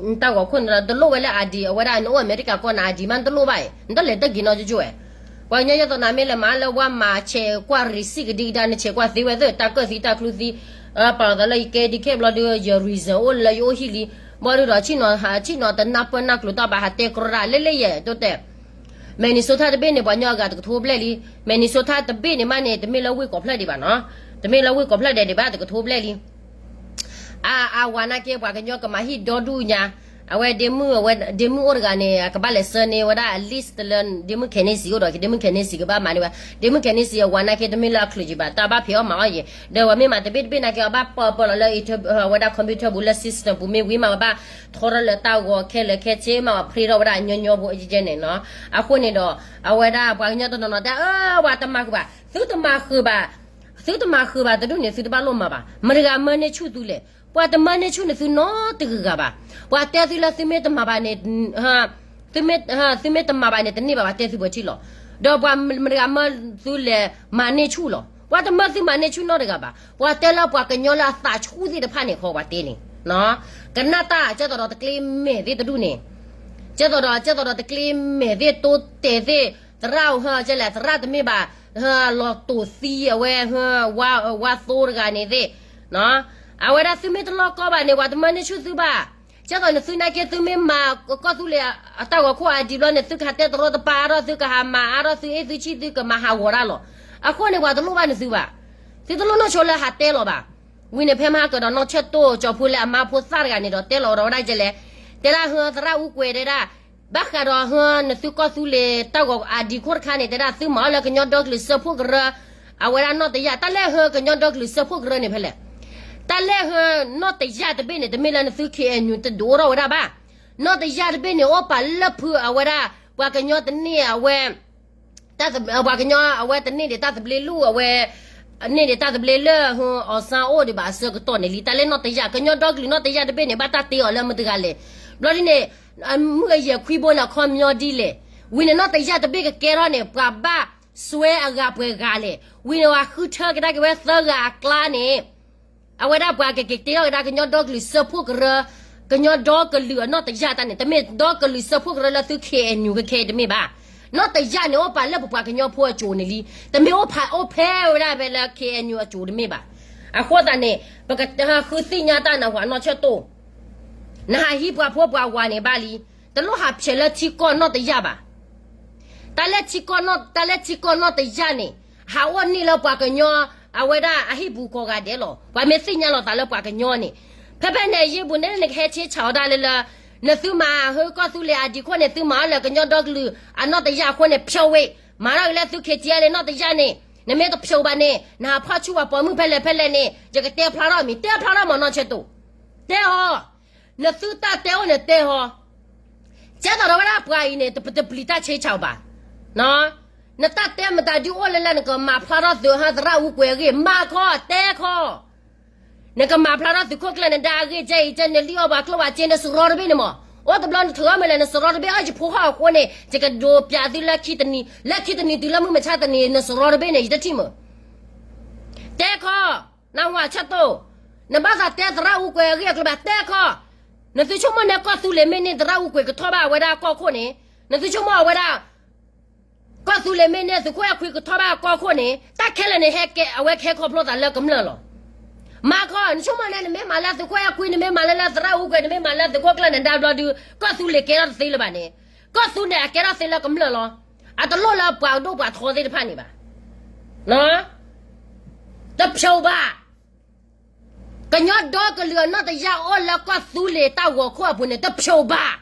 နတၢ်ဂီၤခိၣ်န့ၣ်ဒီး တလိၣ်ဝဲလၢ ID အဝဲဒၣ် နအိၣ်အမဲရကၤကီၢ်နၤ ID မး နတလိၣ်ဘၣ်အံၤ နတလဲၤတဂ့ၤနီကၠိကၠိဝဲ, ပှၤကညီယသိးနၤမ့ၢ်လဲၤမၤလၢပှၤမၤဆဲးကွၢ် receipt ကဒံကဒါ နဆဲးကွၢ်သ့ဝဲသ့ၣ် တၢ်ကၢၢ်သံတၢ်ကျူသံ, ပာ်လီၤသးလၢယကဲဒံးခဲဘျီဒုး ယ reason အိၣ်လၢယအိၣ်ဟံၣ်လံ, ဘီဒုဒီး ဆ့ၣ်နီၤတနၢ်ပၢၢ်နၢ်ကျိၤတၢ်ဘၣ်ဟးတဲကြီတၢ်လၢလၢယဲ တိၢ်တဲာ် Minnesota တဘ့ၣ်န့ၣ် ပှၤကညီအဂၤတကထိဘျဲၣ်လံ, Minnesota တဘ့ၣ်န့ၣ်မးန့ၣ် တမ့ၢ်လၢဝ့ၢ်ကိးဖျၢၣ်ဒံးဘၣ်နီၤ, တမ့ၢ်လၢဝ့ၢ်ကိးဖျၢၣ်ဒံးဘၣ် တကထိဘျဲၣ်လံ, အဝၤနာ်က့ ပှၤကညီကမၤဟံၣ်ဒီဒူၣ်ညါ, အဝဲဒ့မုၣ် အဝဲဒ့မုၣ်အိၣ်တဂၤန့ၣ် အကဘၣ်လဲၤဆှၢန့ၢ်ဝဲဒၣ် list လၢဒ့မုၣ်ခဲန့ၣ်စံးအိၣ်ဒီး ဒ့မုၣ်ခဲန့ၣ်စံးကဘၣ်မၤန့ၢ်ဝဲ, ဒ့မုၣ်ခဲန့ၣ်စံးအဝၤနာ်က့ တမ့ၢ်လၢအချုးကံဘၣ် တၢ်ဘၣ်ဖံးအီၣ်မၤအီၣ်ယဲၤ ဒီးဝဲမ့ၢ်မၤတဘ့ၣ်တဘ့ၣ်နာ်က့ အဘၣ်ပၢပၢလီၤလၢ ဝဲဒၣ် computer ပူၤလၢ system ပူၤမ့ၢ်ဝံၤမး ဝဲဘၣ်ထီထီၣ်လၢတၢ်ဂီၤခဲလၢာ်ခဲဆ့မး ဝဲဖျ့ထီၣ်ဝဲဒၣ်ညီညီဖိယဲန့ၣ်နီၤ. အဃိန့ၣ်ဒီး အဝဲဒၣ်ပှၤကညီတနီၤနီၤတဲ အၢ ဝဲတမၤဃုာ်ဘၣ်, သုတမၤဃုာ်ဘၣ် သုတမၤဃုာ်ဘၣ်တဒူၣ်န့ၣ် သုတဘၣ်လိၣ်မၤဘၣ်. မတၤတဂၤမၢန့ၢ်ဆူၣ်သုလဲၣ်. ပှၤတမၢန့ၢ်ဆူၣ်န့ၣ်သုနီတဂၤဂၤဘၣ်. ပှၤတဲသုလၢသုမ့ၢ်တမၤဘၣ်န့ၣ် သုမ့ၢ်တမၤဘၣ်န့ၣ် တန့ၢ်ဘၣ်ဘၣ် တဲသုပှဲၤထံၣ်လီၤ. ဒီးပှၤမတၤတဂၤမၢသုလဲၤမၤန့ၢ်ဆူၣ်လီၤ. ပှၤတမၢသုမၤန့ၢ်ဆူၣ်နီတဂၤဘၣ်. ပှၤတဲလၢပှၤကညီလၢအသးဆူၣ်သ့ၣ်တဖၣ်န့ၣ် ခီပှၤတဲန့ၣ် ကနၣ်တၢ် ကဲသိးဒီးတကျ့မဲာ်သ့ၣ်တဒူၣ်န့ၣ်, ကဲသိးဒီး ကဲသိးဒီးတကျ့မဲာ်သ့ၣ်တိတဲာ်သ့ၣ် သရၣ်ဟဲကဲလဲၣ် သရၣ်တမ့ၢ်ဘၣ် လီၤတိာ်သံအဝဲ ဝါသိတဂၤန့ၣ်သ့ၣ်, အဝဲဒၣ်သုမ့ၢ်တလီၢ်ကီဘၣ်န့ၣ် ပှၤတမၢန့ၢ်ဆူၣ်သုဘၣ်. ကဲသိးန့ၣ်သုနာ်က့ သုမ့ၢ်မၤကီၢ်သူလ့ၤအတၢ်ဂီၤခိၣ်အဒံးဘျီန့ၣ် သုကဟးတဲတရီတပါဒီး သုကဟးမၤအါထီၣ်သုအ့ၣ်သုဆံၣ် သုကမၤဟးဂီၤတၢ်လီၤ. အဃိန့ၣ် ပှၤတလိၣ်ဘၣ်န့ၢ်သုဘၣ်. သုတလိၣ်နီၢ်ဆိလၢဟးတဲလီၤဘၣ်. ဝံၤန့ၣ် ဖဲမဟါကဒီးနီၢ်ဆၢၣ်တိၣ်ကၠီၤဖိလၢအမါဖိသၣ်တဂၤန့ၣ်ဒီး တဲလီၤဒီးဝဲဒၣ်ကဲလဲၣ်, တဲဒၣ်ဟၢသရၣ်အူကွဲၤတဲဒၣ် ဘၣ်ဃးဒီးဟၢနသုကီၢ်သူလ့ၤတၢ်ဂီၤအဒံးခိၣ်တခါန့ၣ် တဲဒၣ်သုမၤအီၣ်လၢကညီဒီကလုာ်စၢဖှိၣ်ကရၢ အဝဲဒၣ်နီၢ်တယၢ် တၢ်လၢဟၢကညီဒီကလုာ်စၢဖှိၣ်ကရၢန့ၣ်ဖဲလဲၣ်. တၢ်လၢဟၢနီၢ်တယၢ်တဘ့ၣ်န့ၣ် တမ့ၢ်လၢနသု ခ့ၣ်အဲၣ်ယူၣ် တဒုးအိၣ်ထီၣ်ဝဲဒၣ်ဘၣ်. နီၢ်တယၢ်တဘ့ၣ်န့ၣ် အိၣ်ပာ်လၢဖုအဝဲဒၣ် ပှၤကညီတန့ၢ်အဝဲ ပှၤကညီအဝဲတန့ၢ်ဒံးတၢ်သဘျ့လၢအဝဲ န့ၢ်ဒံးတၢ်သဘျ့လၢ အီၣ်စၣ်အိၣ်ဒံးဘၣ်အဆၢကတီၢ်န့ၣ်လံ. တၢ်လၢနီၢ်တယၢ် ကညီဒီကလုာ်နီၢ်တယၢ်တဘ့ၣ်န့ၣ် ဘၣ်တၢ်တ့အီၤလၢမတၤတဂၤလဲၣ်. ဘျီဒ်န့ၣ် မုၢ်အယဲၢ်ခွံဘိန့ၣ် အခီပညီဒ်လဲၣ်. ဝံၤန့ၣ်နီၢ်တယၢ်တဘ့ၣ်ကကဲထီၣ်န့ၣ် ပှၤဘၣ်စွဲအဂၤပှဲၤဂၤလဲၣ်. ဝံၤန့ၣ် ပှၤဃုထၢကဒါက့ၤဝဲသၢဂၤအကျါန့ၣ် အဝဲဒၣ်ပှၤကက့ၤတ့ထီၣ်ကဒါကညီဒီကလုာ်စၢဖှိၣ်ကရၢ, ကညီဒီကလုာ်အနီၢ်တယၢ်တၢ်န့ၣ် တမ့ၢ်ဒီကလုာ်စၢဖှိၣ်ကရၢလၢသု ခ့ၣ်အဲၣ်ယူၣ် ကခဲအံၤတမ့ၢ်ဘၣ်. နီၢ်တယၢ်န့ၣ်အိၣ်ပာ်လၢပပှၤကညီဖိအစိၤန့ၣ်လံ. တမ့ၢ်အိၣ်ဖဲဝဲဒၣ်ဖဲလၢ ခ့ၣ်အဲၣ်ယူၣ် အစိၤတမ့ၢ်ဘၣ်. အဃိသတးန့ၣ် ပကဃုသ့ၣ်ညါတၢ်နၢ်ဟူနီၢ်ဆၢၣ်တိၣ် နဟးဟံးပှၤဖိပှၤဝၤန့ၣ်ဘၣ်လံ. တလိၣ်ဟးဖျဲးလၢထံကီၢ်နီၢ်တယၢ်ဘၣ်. တၢ်လၢထံကီၢ်နီၢ် တၢ်လၢထံကီၢ်နီၢ်တယၢ်န့ၣ် ဟးအိၣ်န့ၢ်လၢပှၤကညီ အဝဲဒၣ်အဟံၣ်ပူၤကိးဂၤဒဲးလီၤ. ပှၤမ့ၢ်သ့ၣ်ညါလီၤသးလၢပှၤကညီန့ၣ် ဖဲဖဲန့ၣ် ယ့ၢ်ပူၤန့ၣ် နကဟဲဆ့ဆၣ်အီၤဒၣ်လၢလၢ နသုမၤဟၢကီၢ်သူလ့ၤအဒံးခိၣ်န့ၣ် သုမၤအီၤလၢကညီဒီကလုာ်အနီၢ်တယၢ်အဃိန့ၣ် ဖျိးဝဲ မၤထီၣ်က့ၤလၢသု ခ့ၣ်ထံအဲလ့ၣ် နီၢ်တယၢ်န့ၣ် နမ့ၢ်တဖျိးဘၣ်န့ၣ် နဟးဖီၣ်ဆူၣ်ပှၤပိာ်မုၣ်ဖဲလဲၣ်ဖဲလဲၣ်န့ၣ် ယကတဲဖျါထီၣ်မံၤ တဲဖျါထီၣ်မးနီၢ်ဆၢၣ်တိၣ် တဲအီၤ နသုတၢ်တဲအိၣ်န့ၣ်တဲဟီ ကဲသိးဒီးဝဲဒၣ်ပှၤအံၤန့ၣ် တပတပျံၤတၢ်ဆ့ဆၣ်ဘၣ်. နတၢ်တဲမတၤဒုအိၣ်လၢလၢနကမၤဖျါထီၣ်သုးဟၢသရၣ်အူကွဲၤအဂ့ၢ် မၤခီ တဲခီ နကမၤဖျါထီၣ်သုးခိၣ်ကျၢၢ်နဒါအဂ့ၢ် ကဲအံၤကဲန့ၣ် လံၣ်အီၣ်ပှၤကျိၣ်ပှၤစ့ နစရီတဘ့ၣ်န့ၣ်မး အိၣ်တဘျီနထုးအီၣ်မ့ၢ်လဲၣ် နစရီတဘ့ၣ် အၢ ယဖိဟီၣ်အဃိန့ၣ် ယကဒိးပျးသုလၢခံတနံၤ လၢခံတနံၤတုၤလၢမုၢ်မဆါတနံၤ နစရီတဘ့ၣ်န့ၣ် ယတထံၣ်မး တဲခီ နၢ်ဟူဆၢၣ်တိၣ် နဘၣ်သးတဲသရၣ်အူကွဲၤအဂ့ၢ်အကျိၤဘၣ် တဲခီ နသုဆိကမိၣ်န့ၣ် ကီၢ်သူလ့ၤမ့ၢ်န့ၢ် သရၣ်အူကွဲၤကထီၣ်ဘၣ်အဝဲဒၣ်ကီၢ်ခိၣ်န့ၣ် နသုဆိကမိၣ်အဝဲဒၣ် ကီၢ်သူလ့ၤမ့ၢ်န့ၢ် သုးခိၣ်အဲၣ်ခွံကထီၣ်ဘၣ်ကီၢ်ခိၣ်န့ၣ် တၢ်ခဲလၢာ်န့ၣ် ဟဲကဲ အဝဲကဟဲခီဖျိသးလၢကမျၢၢ်လီၤ. မၤခီ နဆိကမိၣ်န့ၣ် နမ့ၢ်မၤလၢသုးခိၣ်အဲၣ်ခွံ နမ့ၢ်မၤလၢလၢသရၣ်အူကွဲၤ နမ့ၢ်မၤလၢသုးခိၣ်ကျၢၢ်နဒါဘျီဒုး ကီၢ်သူလ့ၤကဲထီၣ်တသ့လၢၤဘၣ်န့ၣ် ကီၢ်သူန့ၣ် အကဲထီၣ်သ့လၢကမျၢၢ်လီၤ. အတလိၣ်လၢပှၤဒိၣ်ပှၤထီသ့ၣ်တဖၣ်န့ၣ်ဘၣ်. တဖျိးဘၣ် ကညီဒီကလုာ်အနီၢ်တယၢ်အိၣ်လၢကီၢ်သူလ့ၤတၢ်ဂီၤခိၣ်အပူၤန့ၣ် တဖျိးဘၣ်.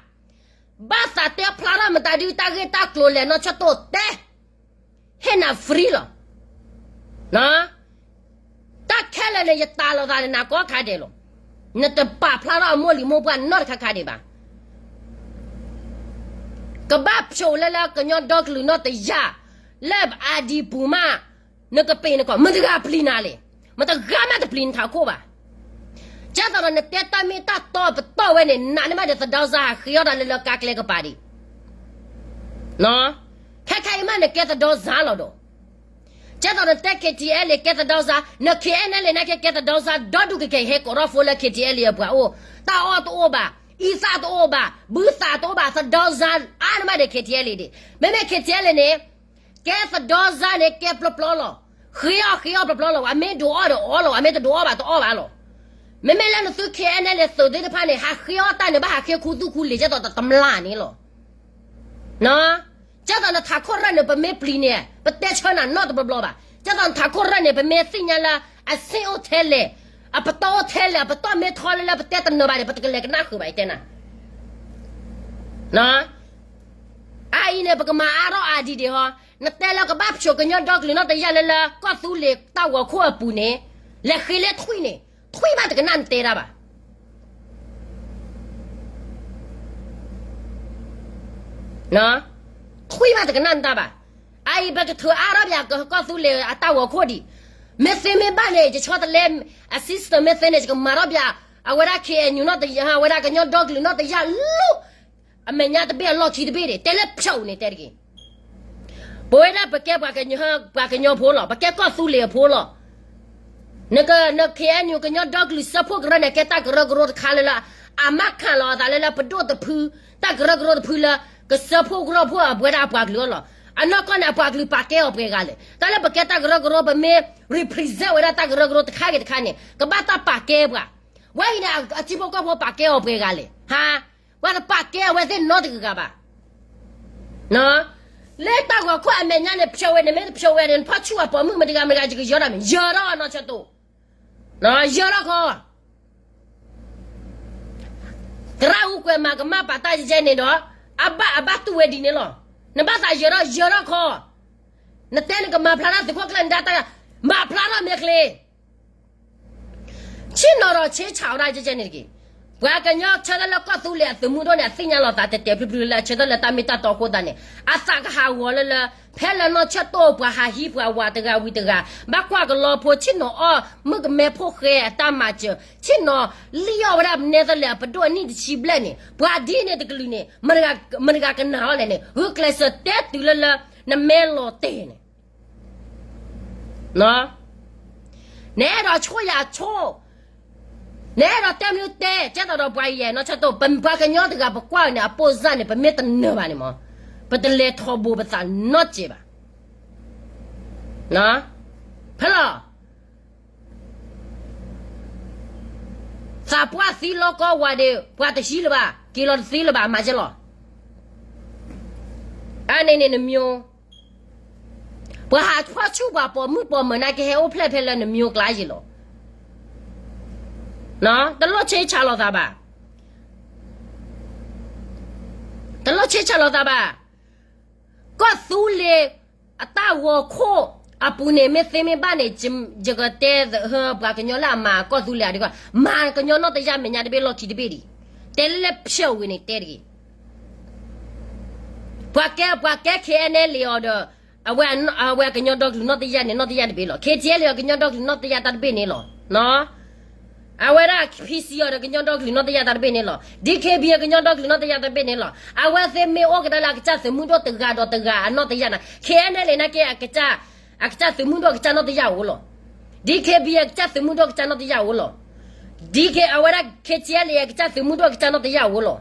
ဘၣ်သးတဲဖျါထီၣ်မတၤဒုတၢ်ဂ့ၢ်တၢ်ကျိၤလဲၣ် နီၢ်ဆၢၣ်တိၣ်တဲ ဟ့ၣ်နၤ free လီၤ. တၢ်ခဲလၢာ်န့ၣ် ယတၢ်လိာ်သးန့ၣ် နၤကိးခါဒဲးလီၤ. နတပာ်ဖျါထီၣ်အမိၢ်လံၤမိၢ်ပှၢ်နီတခါခါဒံးဘၣ်. ကဘၣ်ဖျိးလၢလၢကညီဒီကလုာ်နီၢ်တယၢ် လၢအဒံးပူၤမး နကပ့ၤနကီၢ် မတဂၤပျံၤနၤလဲၣ်. မတဂၤမးတပျံၤနထးခိၣ်ဘၣ်. ကဲသိးဒီးနတဲတၢ်မ့ၢ်တၢ်တီပတီၢ်ဝဲန့ၣ် နးန့ၢ်မးဒီးသဒီစါဟးဃ့အီၣ်တၢ်လၢလၢကါကျဲကပၤဒံး ခဲခါအံၤမးနကဲသဒီစါလီၤဒီး ကဲသိးနတဲ KTLA ကဲသဒီစါ န KNLA န့ၣ်ကဲ ကဲသဒီစါ ဒီဒူၣ်ကကဲ ဟဲကိးထီၣ် phone လၢ KTLA အပှၤအိၣ် တၢ်အီၣ်တအိၣ်ဘၣ် အံသၣ်တအိၣ်ဘၣ် ဘုသၣ်တအိၣ်ဘၣ် သဒီစါအါန့ၢ်မးဒီး KTLA ဒံး မ့မ့ၢ် KTLA န့ၣ် ကဲသဒီစါန့ၣ် ကဲပျီပျီလီၤ. ဃ့အီၣ်ဃ့အီၣ်ပျီပျီလီၤ. ပှၤမ့ၢ်ဒိးအီၣ်ဒီးအီၣ်လီၤ. ပှၤမ့ၢ်တဒိးအီၣ်ဘၣ်တအီၣ်ဘၣ်လီၤ. မ့မ့ၢ်လၢနသု KNLA သုးသ့ၣ်တဖၣ်န့ၣ် ဟးဃ့အီၣ်တၢ်န့ၣ် ဘၣ်ဟးဃ့ခူသူၣ်ခူလံာ် ကဲသိးတမျၢ်န့ၣ်လီၤ. ကဲသိးနထးခိၣ်ရၢၣ်န့ၣ် ပမ့ၢ်ပျံၤန့ၣ် ပတဲဆၢနၤနီတဘျီဘျီဘၣ်. ကဲသိးနထးခိၣ်ရၢၣ်န့ၣ် ပမ့ၢ်သ့ၣ်ညါလၢ အဆ့အိၣ်ထဲလဲၣ် အပတီၢ်အိၣ်ထဲလဲၣ်, အပတီၢ်မ့ၢ်ထီလၢလၢပတဲတနၢၤဘၣ်န့ၣ် ပတကလဲၤကနၣ်ဃုာ်ဘၣ် ယတဲနၤ. အအံၤန့ၣ် ပကမၤအါထီၣ်အါဒံးဒံးဟီ, နတဲလၢကဘၣ်ဖျိးကညီဒီကလုာ်နီၢ်တယၢ်လၢလၢကီၢ်သူလ့ၤတၢ်ဂီၤခိၣ်အပူၤန့ၣ်, လဲၤဃ့လၢထွံၣ်န့ၣ်, ထွံၣ်ဘၣ်တကနၣ်နတဲတၢ်ဘၣ် ထွံၣ်ဘၣ်တကနၣ်နတၢ်ဘၣ်. အအံၤပကထုးအါထီၣ်ပၠးကီၢ်သူလ့ၤအတၢ်ဂီၤခိၣ်ဒံး, မ့ၢ်သ့မ့ၢ်ဘၣ်န့ၣ် ယဆီတလဲ အ system မ့ၢ်သ့န့ၣ် ယကမၤထီၣ်ပၠး အဝဲဒၣ် KNU နီၢ်တယၢ်, အဝဲဒၣ်ကညီဒီကလုာ်နီၢ်တယၢ်လၢ အမဲာ်ညါတဘ့ၣ်အလီၢ်ခံတဘ့ၣ်န့ၣ် တဲလၢဖျိးန့ၣ်တဲတဂ့ၤ. ပဝဲဒၣ်ပကဲပှၤကညီဖိလီၤ, ပကဲကီၢ်သူလ့ၤအဖိလီၤ. န KNU ကညီဒီကလုာ်စၢဖှိၣ်ကရၢန့ၣ် ကဲတၢ်ကရၢကရိတခါလၢလၢ အမၤခးလီၤအသးလၢလၢပဒိၣ်တဖု, တၢ်ကရၢကရိတဖုလၢ ကစၢဖှိၣ်ကရၢဖှိၣ်အဝဲဒၣ်အပှၤကလုာ်အလီၢ်. အနီၢ်ကီၢ်န့ၣ် အပှၤကလုာ်ပာ်ကဲအီၤပှဲၤဂၤလဲၣ်. တၢ်လၢပကဲတၢ်ကရၢကရိ ပမ့ၢ် represent ဝဲဒၣ်တၢ်ကရၢကရိတခါဂ့ၤတခါန့ၣ် ကဘၣ်တၢ်ပာ်ကဲပှၤ. ဝဲအံၤန့ၣ် အထံဖိကီၢ်ဖိပာ်ကဲအီၤပှဲၤဂၤလဲၣ်. ဟါ, ပှၤတပာ်ကဲအဝဲသ့ၣ်နီတဂၤဂၤဘၣ်. လၢတၢ်ဂီၤခိၣ်အမဲာ်ညါန့ၣ် ဖျိးဝဲန့ၣ် မ့ၢ်တဖျိးဝဲန့ၣ် နဖီၣ်ဆူၣ်အပိာ်မုၣ်မတဂၤမတဂၤ ယကယၢၤဒီးမ့ၢ် ယၢၤထီၣ်နီၢ်ဆၢတိၢ်, ယၢၤထီၣ်ခီ သရၣ်အူကွဲးမၤကမၣ်ပာ်တၢ်ယဲန့ၣ်ဒီး အဘၣ်အဘၣ်တူၢ်ဝဲဒ်န့ၣ်လီၤ. နဘၣ်သးယၢၤထီၣ် ယၢၤထီၣ်ခီ, နတဲနကမၤဖျါထီၣ်သုးခိၣ်ကျၢၢ်နဒါတၢ်, မၤဖျါထီၣ်မ့ၢ်ချ့ ဆ့ၣ်နီၤဒီးဆ့ဆၣ်ဝဲဒၣ်ယဲန့ၣ်တက့ၢ်. ပှၤကညီဆၢထၢၣ်လၢကီၢ်သူလ့ၤအသုးမုၢ်ဒိၣ်န့ၣ် အသ့ၣ်ညါလီၤသးတဲာ်တဲာ်ဖျုးဖျုးလၢအဆၢထၢၣ်လၢတၢ်မ့ၢ်တၢ်တီအဃိသတးန့ၣ် အသးကဟးဂီၤလၢလၢ ဖဲလၢနီၢ်ဆၢတိၢ်ပှၤဟးဟံးပှၤဝးတဂၤဝံၤတဂၤ ဘၣ်ကွၢ်ကလီဖိ ဆ့ၣ်နီၤအီၣ်မုၣ်ကမဲဖိဃဲအတၢ်မၤစၢၤ ဆ့ၣ်နီၤလံၣ်အီၣ်ဝဲဒၣ်နဲသလၢအပဒိၣ်အနံၣ်တဆံဘျဲၣ်န့ၣ် ပှၤဒ်န့ၣ်တကလုာ်န့ၣ် မတဂၤကနာ်အီၤလဲၣ်န့ၣ် ဂုာ်ကျဲးစၢးတဲတုၤလၢလၢ နမဲလီၤတဲာ်န့ၣ် နအဲၣ်ဒိးဆိၣ်ယၤဆိၣ်, နအဲၣ်ဒိးတဲမနုၤတဲ ကဲသိးဒီးပှၤယဲၢ်နီၢ်ဆၢတိၢ် ပှၤကညီတဂၤပကွၢ်န့ၣ် အပိၢ်စၢ်န့ၣ် ပမ့ၢ်တနၢၤဘၣ်န့ၣ်မး ပတလဲၤထီဘိပသးနီတစဲးဘၣ်. ဖဲလီၤ သးပှၢ်သံလီကီဝၤဒီး ပှၤတဟံးလၢၤဘၣ် က့ၤလီၤတသ့လၢၤဘၣ် မၤကဲလီၤ. အန့ၣ်န့ၣ်နမၠိ ပှၤဟးဖီၣ်ဆူၣ်ပှၤပိာ်မုၣ်ပိာ်မၢၤနာ်က့ ဟဲအိၣ်ဖျဲၣ်ဖဲလၢနမၠိကျါယံၤလီၤ. တလိၣ်ဆ့ဆၢလိာ်သးဘၣ်. တလိၣ်ဆ့ဆၢလိာ်သးဘၣ်. ကီၢ်သူလ့ၤအတၢ်ဂီၤခိၣ်အပူၤန့ၣ် မ့ၢ်သ့မ့ၢ်ဘၣ်န့ၣ် ယကတဲပှၤကညီလၢအမၤကီၢ်သူလ့ၤအဒံးကီၢ် မၤကညီနီၢ်တယၢ်မဲာ်ညါတဘ့ၣ်လီၢ်ခံတဘ့ၣ်ဒံး, တဲလၢဖျၢၣ်ဝံၤန့ၣ်တဲတဂ့ၤ. ပှၤကဲ ပှၤကဲ KNLA အီၤဒီး အဝဲ အဝဲကညီဒီကလုာ်နီၢ်တယၢ်န့ၣ် နီၢ်တယၢ်တဘ့ၣ်လီၤ. KTLA အီၤကညီဒီကလုာ်နီၢ်တယၢ်တၢ်တဘ့ၣ်န့ၣ်လီၤ. အဝဲဒၣ် PC အီၤဒီးကညီဒီကလုာ်နီၢ်တယၢ်တၢ်တဘ့ၣ်န့ၣ်လီၤ. DKBA ကညီဒီကလုာ်နီၢ်တယၢ်တၢ်တဘ့ၣ်န့ၣ်လီၤ. အဝဲသ့ၣ်မ့ၢ်အိၣ်ကဒါလၢအကစၢ်သုးမုၢ်ဒိၣ်တဂၤဒီးတဂၤအနီၢ်တယၢ်န့ၣ် KNLA နာ်က့ အကစၢ်သုးမုၢ်ဒိၣ်အကစၢ်နီၢ်တယၢ်အိၣ်လီၤ. DKBA အကစၢ်သုးမုၢ်ဒိၣ်အကစၢ်နီၢ်တယၢ်အိၣ်လီၤ. DK အဝဲဒၣ် KTLA အကစၢ်သုးမုၢ်ဒိၣ်အကစၢ်နီၢ်တယၢ်အိၣ်လီၤ.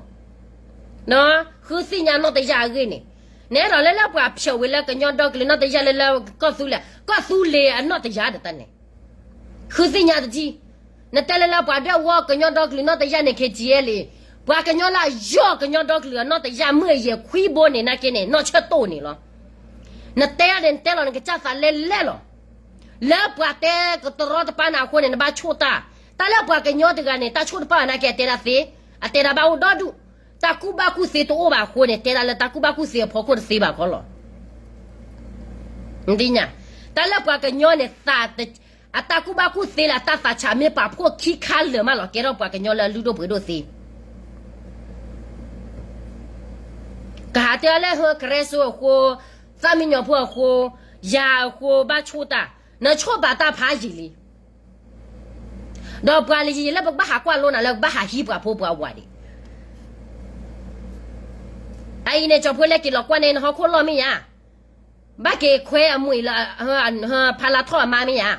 ဃုသ့ၣ်ညါနီၢ်တယၢ်အဂ့ၢ်န့ၣ်, နအဲၣ်ဒိးလၢလၢပှၤဖျိးဝံၤလၢကညီဒီကလုာ်နီၢ်တယၢ်လၢလၢကီၢ်သူလ့ၤ, ကီၢ်သူလ့ၤအနီၢ်တယၢ်ဒၣ်တၢ်န့ၣ်, ဃုသ့ၣ်ညါတထံၣ်, နတဲလၢလၢပှၤဒွဲၣ်ဝီကညီဒီကလုာ်နီၢ်တယၢ်န့ၣ် KTLA, ပှၤကညီလၢအယီၢ်ကညီဒီကလုာ်အနီၢ်တယၢ်မုၢ်အယဲၢ်ခွံဘိန့ၣ် နာ်က့န့ၣ် နီၢ်ဆၢတိၢ်န့ၣ်လီၤ. နတဲဒၣ်န့ၣ် နတဲလီၤနကစၢ်သးလဲလဲလီၤ. လၢပှၤတဲကတရီတပါနၤအဃိန့ၣ် နဘၣ်ဆိၣ်တၢ်, တၢ်လၢပှၤကညီတဂၤန့ၣ် တၢ်ဆိၣ်တပာ်နာ်က့ အတဲဒၣ်သ့, အတဲဒၣ်ဘၣ်အိၣ်ဒီဒူၣ်, တၢ်ကူၣ်ဘၣ်ကူၣ်သ့တအိၣ်ဘၣ်အဃိန့ၣ် တဲဒၣ်လၢတၢ်ကူၣ်ဘၣ်ကူၣ်သ့အဖီခိၣ်တသ့ဘၣ်ခီလီၤ. နသ့ၣ်ညါ, တၢ်လၢပှၤကညီန့ၣ် သး အတၢ်ကူၣ်ဘၣ်ကူၣ်သ့လၢအတၢ်သးဆး မ့ၢ်ပာ်ဖှိၣ်ခံခါလၢာ်မးလီၤ ကဲထီၣ်ပှၤကညီလၢအလုၢ်ဒိၣ်ပှ့ၤဒိၣ်သ့. ကဟးတဲအီၤလၢဟၢကရၢစိအဃိ, သၣ်မံညီၤဖိအဃိ, ယၤအဃိ ဘၣ်ဆိၣ်တၢ်, နဆိၣ်ဘၣ်တၢ်ဖးယံာ်လံ. ဒီးပှၤလၢယံာ်လၢပကဘၣ်ဟးကွၢ်လိနၤလၢကဘၣ်ဟးဟံးပှၤဖိပှၤဝၤဒံး. အအံၤန့ၣ် ကၠီၤဖိလဲက့ၤလီၤကွၢ်န့ၣ် နဟီၣ်ခိၣ်လီၢ်မ့ၢ်ယါ ဘၣ်က့ၤခွဲအမှံၤလၢ ဖးလါထီၣ်အမါမ့ၢ်ယါ,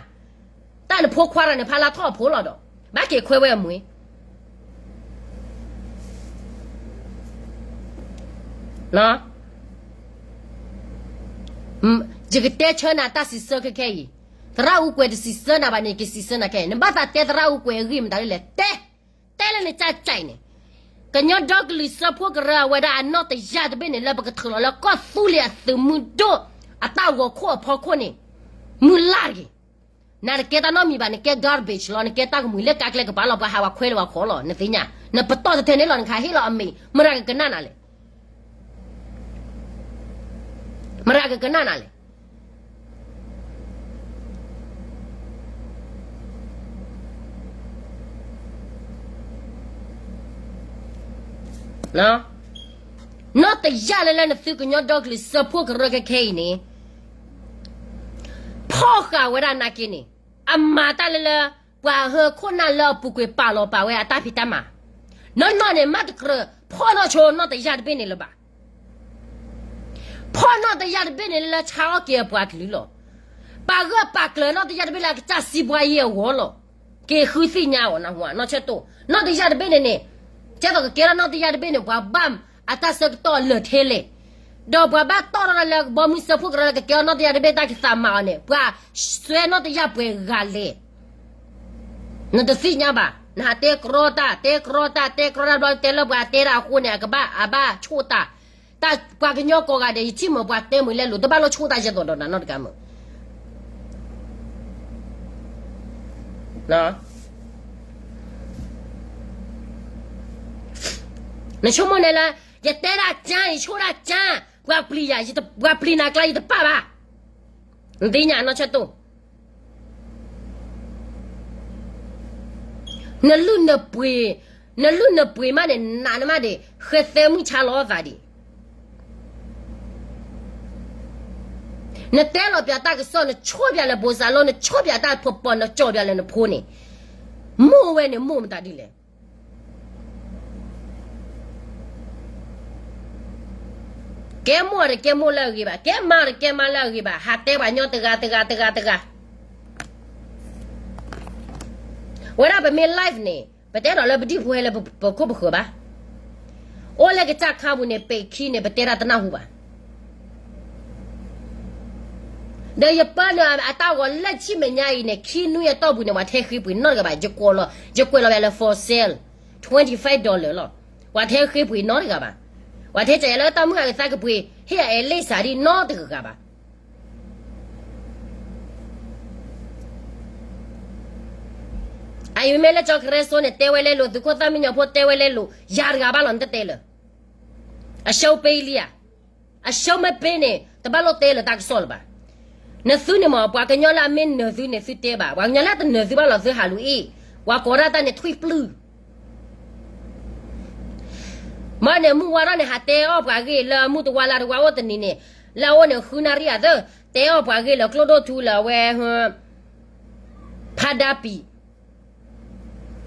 တၢ်နဖိခွါဒီးန့ၣ် ဖးလါထီၣ်အဖိလီၤဒီး ဘၣ်က့ၤခွဲဝဲအမှံၤ. ယကတဲဆၢနၤတၢ်စံးဆၢခဲခဲအံၤ, သရၣ်အူကွဲးတစံးဆၢနၤဘၣ်န့ၣ် ကစံးဆၢနၤခဲအံၤ, နဘၣ်သးတဲသရၣ်အူကွဲးအဂ့ၢ်မတၤဒ်လဲၣ် တဲ, တဲလၢနကၢ်ကၢ်အံၤန့ၣ်, ကညီဒီကလုာ်စၢဖှိၣ်ကရၢအဝဲဒၣ်အနီၢ်တယၢ်တဘ့ၣ်န့ၣ် လၢပကထုးလီၤလၢကီၢ်သူလ့ၤအသုးမုၢ်ဒိၣ်အတၢ်ဂီၤခိၣ်အဖီခိၣ်န့ၣ်, မုၢ်လၢ်တဂ့ၤ. နတကဲတၢ်နီတမံၤဘၣ်, နကဲ garbage လီၤ, နကဲတၢ်ကမှံၤလၢကါကျဲကပၤလီၤ, ပှၤဟးဝဲခွဲးလၢပှၤခီလီၤ, နသ့ၣ်ညါ, နပတီၢ်တထဲန့ၣ်လီၤ, နကဟ့ၣ်လီၤအမံၤ, မတၤကကနၣ်နၤလဲၣ်. မတၤကကနၣ်နၤလဲၣ်. နီၢ်တယၢ်လၢလၢနသုကညီဒီကလုာ်စၢဖှိၣ်ကရၢခဲခဲအံၤန့ၣ်, ဖီၣ်ဃာ်ဝဲဒၣ်နာ်က့န့ၣ်, အမၤတၢ်လၢလၢ ပှၤဟၢခိၣ်နၢ်လၢအပူၤကွံာ်ပာ်လီၤပာ်ဝဲအတၢ်ဖံးတၢ်မၤ, နီၢ်နီၢ်န့ၣ် မၤတကြၢးဖီၣ်နီၢ်ဆိနီၢ်တယၢ်တဘ့ၣ်န့ၣ်လၢၤဘၣ်. ဖီၣ်နီၢ်တယၢ်တဘ့ၣ်န့ၣ်လၢဆါအီၣ်က့ၤအပှၤကလုာ်လီၤ. ပာ်ဂၢၢ်ပာ်ကျၢၤနီၢ်တယၢ်တဘ့ၣ်လၢအကစၢ်စံးဘှါယံၤအဂီၢ်လီၤ. က့ၤဃုသ့ၣ်ညါအီၤနၢ်ဟူဧါ, နီၢ်ဆၢတိၢ်, နီၢ်တယၢ်တဘ့ၣ်န့ၣ်န့ၣ်, ကဲသိးကကဲထီၣ်နီၢ်တယၢ်တဘ့ၣ်န့ၣ် ပှၤဘၣ်အတၢ်ဆၢကတီၢ်လၢာ်ထဲလဲၣ်, ဒီးပှၤဘၣ်တီၢ်ထီၣ်လၢကဘီမုၢ်စၢဖှိၣ်ကရၢလၢကကဲထီၣ်နီၢ်တယၢ်တဘ့ၣ်တၢ်ကသးမၤအီၤန့ၣ် ပှၤစွဲနီၢ်တယၢ်ပှဲၤဂၤလဲၣ်. နတသ့ၣ်ညါဘၣ်, နဟးတဲကြီတၢ်, တဲကြီတၢ်, တဲကြီတၢ်ဘျီ တဲလၢပှၤတဲတၢ်အဃိန့ၣ် အကဘၣ် အဘၣ်ဆိၣ်တၢ်, တၢ်ပှၤကညီကိးဂၤဒဲး ယထံၣ်မုာ်ပှၤတဲမုာ်လဲလိာ် တဘၣ်လိၣ်ဆိၣ်တၢ်ယဲသိးဒီးနၤနီတဂၤမုာ်. နဆိကမိၣ်န့ၣ်လၢ ယတဲဒၣ်ကၠၢ် ယဆိၣ်ဒၣ်ကၠၢ်, ပှၤပျံၤယၤ, ပှၤပျံၤနၤကျါယတပာ်ဘၣ်. နသ့ၣ်ညါနီၢ်ဆၢတိၢ်, နလုၢ်နပှ့ၤ, နလုၢ်နပှ့ၤမးန့ၣ် နးနမးဒံး ဃဲသဲမုၢ်ဆါလီၤသးဒံး. နတဲလီၤပၠးတၢ်ကစီၣ်, နဆိၣ်ပၠးလၢဘိစၢ်လိ, နဆိၣ်ပၠးတၢ်ဖီပီ, နကၠီၣ်ပၠးလၢနဖိန့ၣ်, မိၢ်ဝဲန့ၣ်မိၢ်မတၤဒ်လဲၣ်. ကဲမိၢ်တကဲမိၢ်လၢအဂ့ၤဘၣ်, ကဲမါတကဲမါလၢအဂ့ၤဘၣ်, ဟးတဲပှၤညီတဂၤတဂၤတဂၤတဂၤ. ဝဲဒၣ်ပမ့ၢ် live န့ၣ် ပတဲဒီးလၢပဒံၣ်ဖိဟဲလၢပခိၣ်ပဃၢၤဘၣ်. အိၣ်လၢကစၢ်ခါပူၤန့ၣ် ပ့ၤခံန့ၣ် ပတဲတၢ်တနၢ်ဟူဘၣ်. ဒီးယပၢနုာ်အတၢ်ဂီၤလၢဆံၣ်မဲာ်ညါအံၤန့ၣ် ခံနွံအတီၢ်ပူၤန့ၣ် ပှၤထဲဃ့ပှ့ၤနီတဂၤဘၣ်, ယကွဲးလီၤ, ယကွဲးလီၤပၠးလၢ for sale, twenty five dollar လီၤ. ပှၤထဲဃ့ပှ့ၤနီတဂၤဘၣ်. ပှၤထဲကၠးယၤလၢတၢ်မုၢ်ဂၤကသးကပှ့ၤ ဟ့ၣ်ယၤအဲလ့ၣ်စးဒ်နီတဂၤဘၣ်. အအံၤမ့မ့ၢ်လၢကၠီကရၢစိန့ၣ် တဲဝဲလဲလိာ်, သုးခိၣ်သၣ်မံညီၤဖိတဲဝဲလဲလိာ်, ယၤတဂၤဘၣ်လီၤ နတတဲလၢၤ. အရှုံးပေးလံဧါ. အရှုံးမ့ၢ်ပေးန့ၣ် တဘၣ်လိၣ်တဲလၢၤတၢ်ကစီၣ်လၢၤဘၣ်. နသုန့ၣ်မ့ၢ် ပှၤကညီလၢအမ့ၢ်နၢၤသုန့ၣ် သုတဲဘၣ်, ပှၤကညီလၢအတနၢၤသုဘၣ်လီၤ သုဟးလူၤအ့ၣ်, ပှၤကိးဒၣ်တၢ်န့ၣ်ထွံၣ်ပျုၢ် မ့ၢ်န့ၣ် မုၢ်ဝါထီၣ်န့ၣ် ဟးတဲအီၣ်ပှၤဂ့ၢ်လၢမုၢ်တဝါလါတဝါအိၣ်တနံၤန့ၣ်, လၢအအိၣ်န့ၣ် ဃုနၣ်ရံၣ်အသၢ, တဲအီၣ်ပှၤဂ့ၢ်လၢကျိၣ်ဒိၣ်ထူလၢအဝဲ ဖးဒါပံၤ,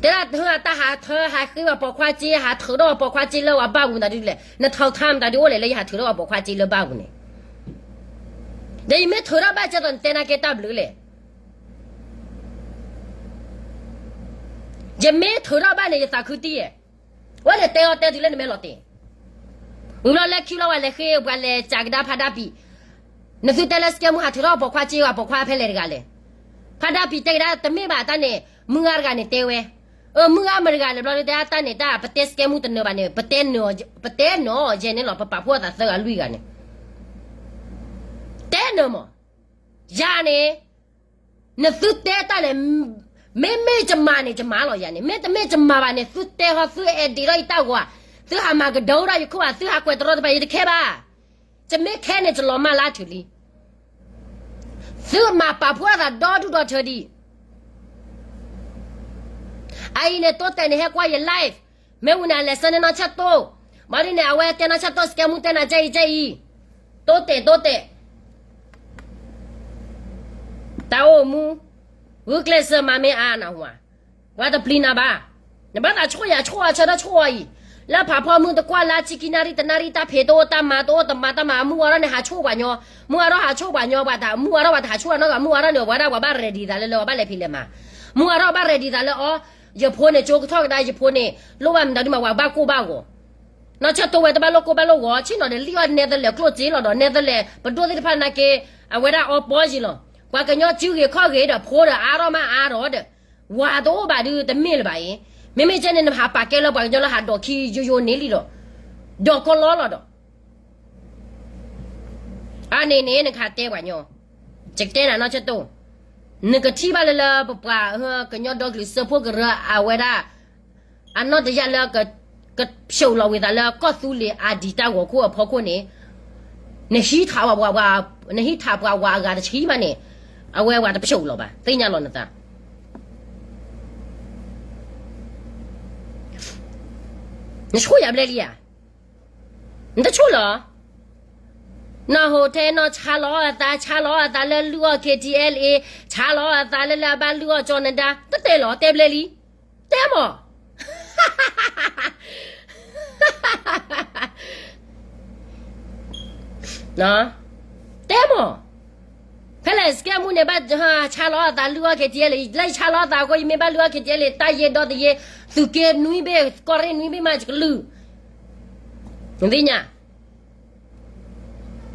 တဲဒၣ်တၢ်ဟးထၢဟးဃ့ပှၤပိာ်ခွါစ့, ဟးထုးထီၣ်ပှၤပိာ်ခွါစ့လၢပှၤဘၣ်ပူၤမတၤဒ်လဲၣ်, နထုးထါမတၤဒ်အိၣ်လဲၣ် လၢယဟးထုးထီၣ်ပှၤပိာ်ခွါစ့လၢဘၣ်ပူၤန့ၣ်. ဒီးယမ့ၢ်ထုးထီၣ်ဘၣ်ကဲသိးနတဲနာ်က့တၢ်ဘျုးလဲၣ်. ယမ့ၢ်ထုးထီၣ်ဘၣ်န့ၣ် ယသးခုတံၢ်ဧါ. ဝဲန့ၣ်တဲအီၤတဲတုၤလၢနမဲာ်လီၤတံၢ်, ဝံၤလီၤလၢခံလီၤ ပှၤလဲၤဃ့ ပှၤလဲၤစးကဒါဖးဒါပံၤ, နသုတဲလၢ scam ဟးထုးထီၣ်ပိာ်ခွါစ့ ပှၤပိာ်ခွါဖဲလဲၣ်တဂၤလဲၣ်. ဖးဒါပံၤတဲကဒါတမ့ၢ်ဘၣ်တၢ်န့ၣ် မုၢ်ဂၤတဂၤန့ၣ်တဲဝဲ, အၢ မုၢ်ဂၤမတၤတဂၤလဲၣ် ဘျီတဲတၢ်န့ၣ် တၢ်ပတဲ scam တနၢၤဘၣ်န့ၣ် ပတဲနၢၤယဲန့ၣ်လီၤ ပပာ်ဖှိၣ်အသးသၢဂၤလွံၢ်ဂၤန့ၣ် တဲနၢၤမး, ယၤန့ၣ်, နသုတဲတၢ်န့ၣ်, မ့မ့ၢ်ယမၤန့ၣ် ယမၤလီၤယၤန့ၣ်, မ့တမ့ၢ်ယမၤဘၣ်န့ၣ် သုတဲဟီ သုအဲၣ်ဒိးထီၣ်ယတၢ်ဂီၤ, သုဟးမၤကဒီးဒၣ်ယခိၣ်ဘၣ်, သုဟးကွဲးတရီတပါ ယတခဲဘၣ်. ယမ့ၢ်ခဲန့ၣ် ယလီၤမၢ်လၢထုးလံ. သုမၤပာ်ဖှိၣ်အသးဒီဒူၣ်ဒီထၢဒံး အအံၤန့ၣ် တိတဲာ်န့ၣ် ဟဲကွၢ်ယ live, မ့ၢ်ဝံၤန့ၣ် အလဲၤဆၢန့ၢ်နီၢ်ဆၢၣ်တိၢ်, ဘၣ်ဒ်န့ၣ် အဝဲတဲနီၢ်ဆၢၣ်တိၢ် scam တဲနၤကဲအံၤကဲအံၤ, တိတဲာ်တိတဲာ်, တၢ်အိၣ်မူ, ဂုာ်ကျဲးစၢးမၤမ့ၢ်အါနၢ်ဟူဧါ, ပှၤတပျံၤနၤဘၣ်. နဘၣ်သးဆိၣ်ယၤဆိၣ်အီၤဆၢထၢၣ်ဆိၣ်အီၤအံၤ, လၢဖးဖီမုၢ်တကွၢ်လၢဆံခံနၣ်ရံၣ်တနၣ်ရံၣ် တၢ်ဖံးတအိၣ် တၢ်မၤတအိၣ် တမၤတၢ်မၤ မုၢ်ဝါထီၣ်န့ၣ် ဟးဆိၣ်ပှၤညီ, မုၢ်ဝါထီၣ်ဟးဆိၣ်ပှၤညီ ပှၤတၢ် မုၢ်ဝါထီၣ်ပှၤတဟးဆိၣ်ပှၤနီတဂၤ မုၢ်ဝါထီၣ်န့ၣ် ပှၤဒၣ်ပှၤဘၣ် ready သးလၢလၢ ပှၤဘၣ်လဲၤဖံးလဲၤမၤ, မုၢ်ဝါထီၣ်ဘၣ် ready သးလၢအီၤ, ယဖိန့ၣ် ကၠိကထီၣ်ကဒါ ယဖိန့ၣ် လိၣ်ဘၣ်မတၤဒုးမး ပှၤဘၣ်ကိၢ်ဘၣ်ဂီၤ, နီၢ်ဆၢၣ်တိၢ်ဝဲတဘၣ်လိၣ်ကိၢ်ဘၣ်လိၣ်ဂီၤ ဆ့ၣ်နီၤဒီးလံၣ်အီၣ် Netherlands ကျိၣ်စ့လီၤဒီး Netherlands ပဒိၣ်သ့ၣ်တဖၣ်နာ်က့ အဝဲဒၣ်အီပီယံၤလီၤ, ပှၤကညီစုဂ့ၤခီၣ်ဂ့ၤဒီး ဖိဒီးအါထီၣ်မးအါထီၣ်ဒီး ဝၤတအိၣ်ဘၣ်ဒုးတမ့ၢ်လၢၤဘၣ်အံၤ, မ့မ့ၢ်ကဲန့ၣ် နဟးပာ်ကဲလၢပှၤကညီလၢဟးဒိးခံယိယိန့ၣ်လံဒီး, ဒိးကလီလီၤဒီး, အန့ၣ်န့ၣ် နကဟးတဲပှၤညီ, ယကတဲနၤနီၢ်ဆၢၣ်တိၢ်, နကထံၣ်ဘၣ်လၢလၢပပှၤ ကညီဒီကလုာ်စၢဖှိၣ်ကရၢအဝဲဒၣ် အနီၢ်တယၢ်လၢ ကဖျိးလီၤဝံၤသးလၢကီၢ်သူလ့ၤ ID တၢ်ဂီၤခိၣ်အဖီခိၣ်န့ၣ်, နဟံးထးပှၤဝၤ, နဟံးထးပှၤဝၤအဂၤတဆံးမးန့ၣ်, အဝဲဝၤတဖျိးလီၤဘၣ် သ့ၣ်ညါလီၤနသး. နဆိၣ်ယၤဘျဲၣ်လံဧါ, နတဆိၣ်လီၤ. နီၢ်ဟိးထဲနီၢ်ဆါလီၤအသး ဆါလီၤအသးလၢလုၢ်အီၣ် KTLA, ဆါလီၤအသးလၢလၢအဘၣ်လုၢ်အီၣ်ကၠီနဒါ တတဲလီၤ တဲဘျဲၣ်လံ, တဲမး တဲမး, ဖဲလဲၣ် စကဲမူန့ၣ် ဘၣ်ဆါလီၤအသးလုၢ်အီၣ် KTLA, လၢယဆါလီၤအသးအဃိ ယမ့ၢ်ဘၣ်လုၢ်အီၣ် KTLA တၢ်ယ့ဒီတယ့, သုးက့နွံဘ့ၣ် ကီၢ်ရ့ၣ်နွံဘ့ၣ်မး ယကလုၢ်, နသ့ၣ်ညါ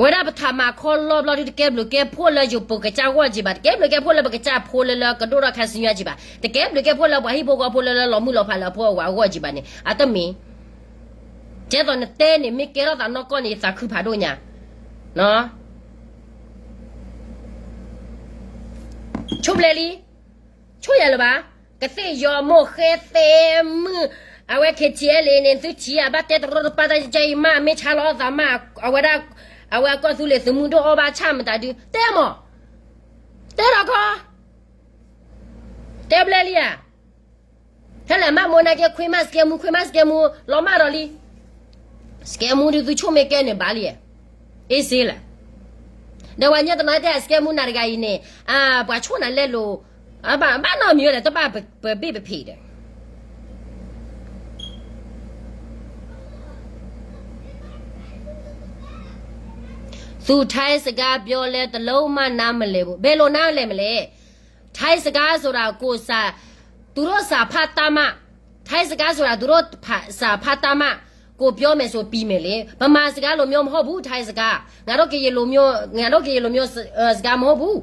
ဝဲဒၣ်ပထးမၤခီလီဘျီဒုး တကဲဘျုးကဲဖှိၣ်လၢယပကစၢ်ဂီၢ်က့ၤဘၣ်, တကဲဘျုးကဲဖှိၣ်လၢပကစၢ်ဖိလၢလၢကဒိၣ်ထီၣ်ခါဆူညါက့ၤဘၣ်, တကဲဘျုးကဲဖှိၣ်လၢပှၤဟံၣ်ဖိဃီဖိလၢလၢလီၤမုၢ်လီၤဖးလၢအဖိအဝၤအဂီၢ်က့ၤဘၣ်န့ၣ် အတမ့ၢ် ကဲသိးနတဲန့ၣ် မ့ၢ်ကဲထီၣ်သးနီၢ်ကီၢ်န့ၣ် ယသးခုဖးဒိၣ်ညါ, ဆိၣ်ဘျဲၣ်လံ, ဆိၣ်ယၤလၢၤဘၣ်, ကသ့ၣ်ယီၤမိၢ်ဃဲသ့မုၢ်, အဝဲ KTLA န့ၣ် သုထံၣ်အဘၣ်တဲတရီတပါတၢ်ယမး မ့ၢ်ဆါလီၤအသးမး, အဝဲဒၣ်, အဝဲအကီၢ်သူလ့ၤသုးမုၢ်ဒိၣ်အီၣ်ဘၣ်ဆၣ်မတၤဒုး တဲမး, တဲဒီးခီ တဲဘျဲၣ်လံဧါ, ဖဲလဲၣ်မးမိၢ်နာ်က့ခွ့မးစကဲမူ ခွ့မးစကဲမူ လီၤမၢ်ဒီးလံ, စကဲမူဒုးသုဆိၣ်မ့ၢ်ကဲန့ၣ်ဘၣ်လံ, အ့စ့လဲၣ်, ဒီးပှၤညီတနီၤတဲစကဲမူနၤတဂၤအံၤန့ၣ်, ပှၤဆိၣ်နၤလဲလိာ်, ဘၣ်နီတမံၤဝဲဒီး တဘၣ်ပဘ့ၣ်ပဖံးဒီး သူ ထိုင်းစကားပြောလည်း တစ်လုံးမှ နားမလည်ဘူး, ဘယ်လိုနားလည်မလဲ, ထိုင်းစကားဆိုတာ ကိုယ်စာ, သူတို့စာဖတ်တတ်မှ, ထိုင်းစကားဆိုတာ သူတို့စာဖတ်တတ်မှ, ကိုယ်ပြောမယ်ဆို ပြီမယ်လေ, ဗမာစကားလိုမျိုးမဟုတ်ဘူး ထိုင်းစကား, ငါတို့ကရင်လိုမျိုး, ငါတို့ကရင်လိုမျိုး စကားမဟုတ်ဘူး.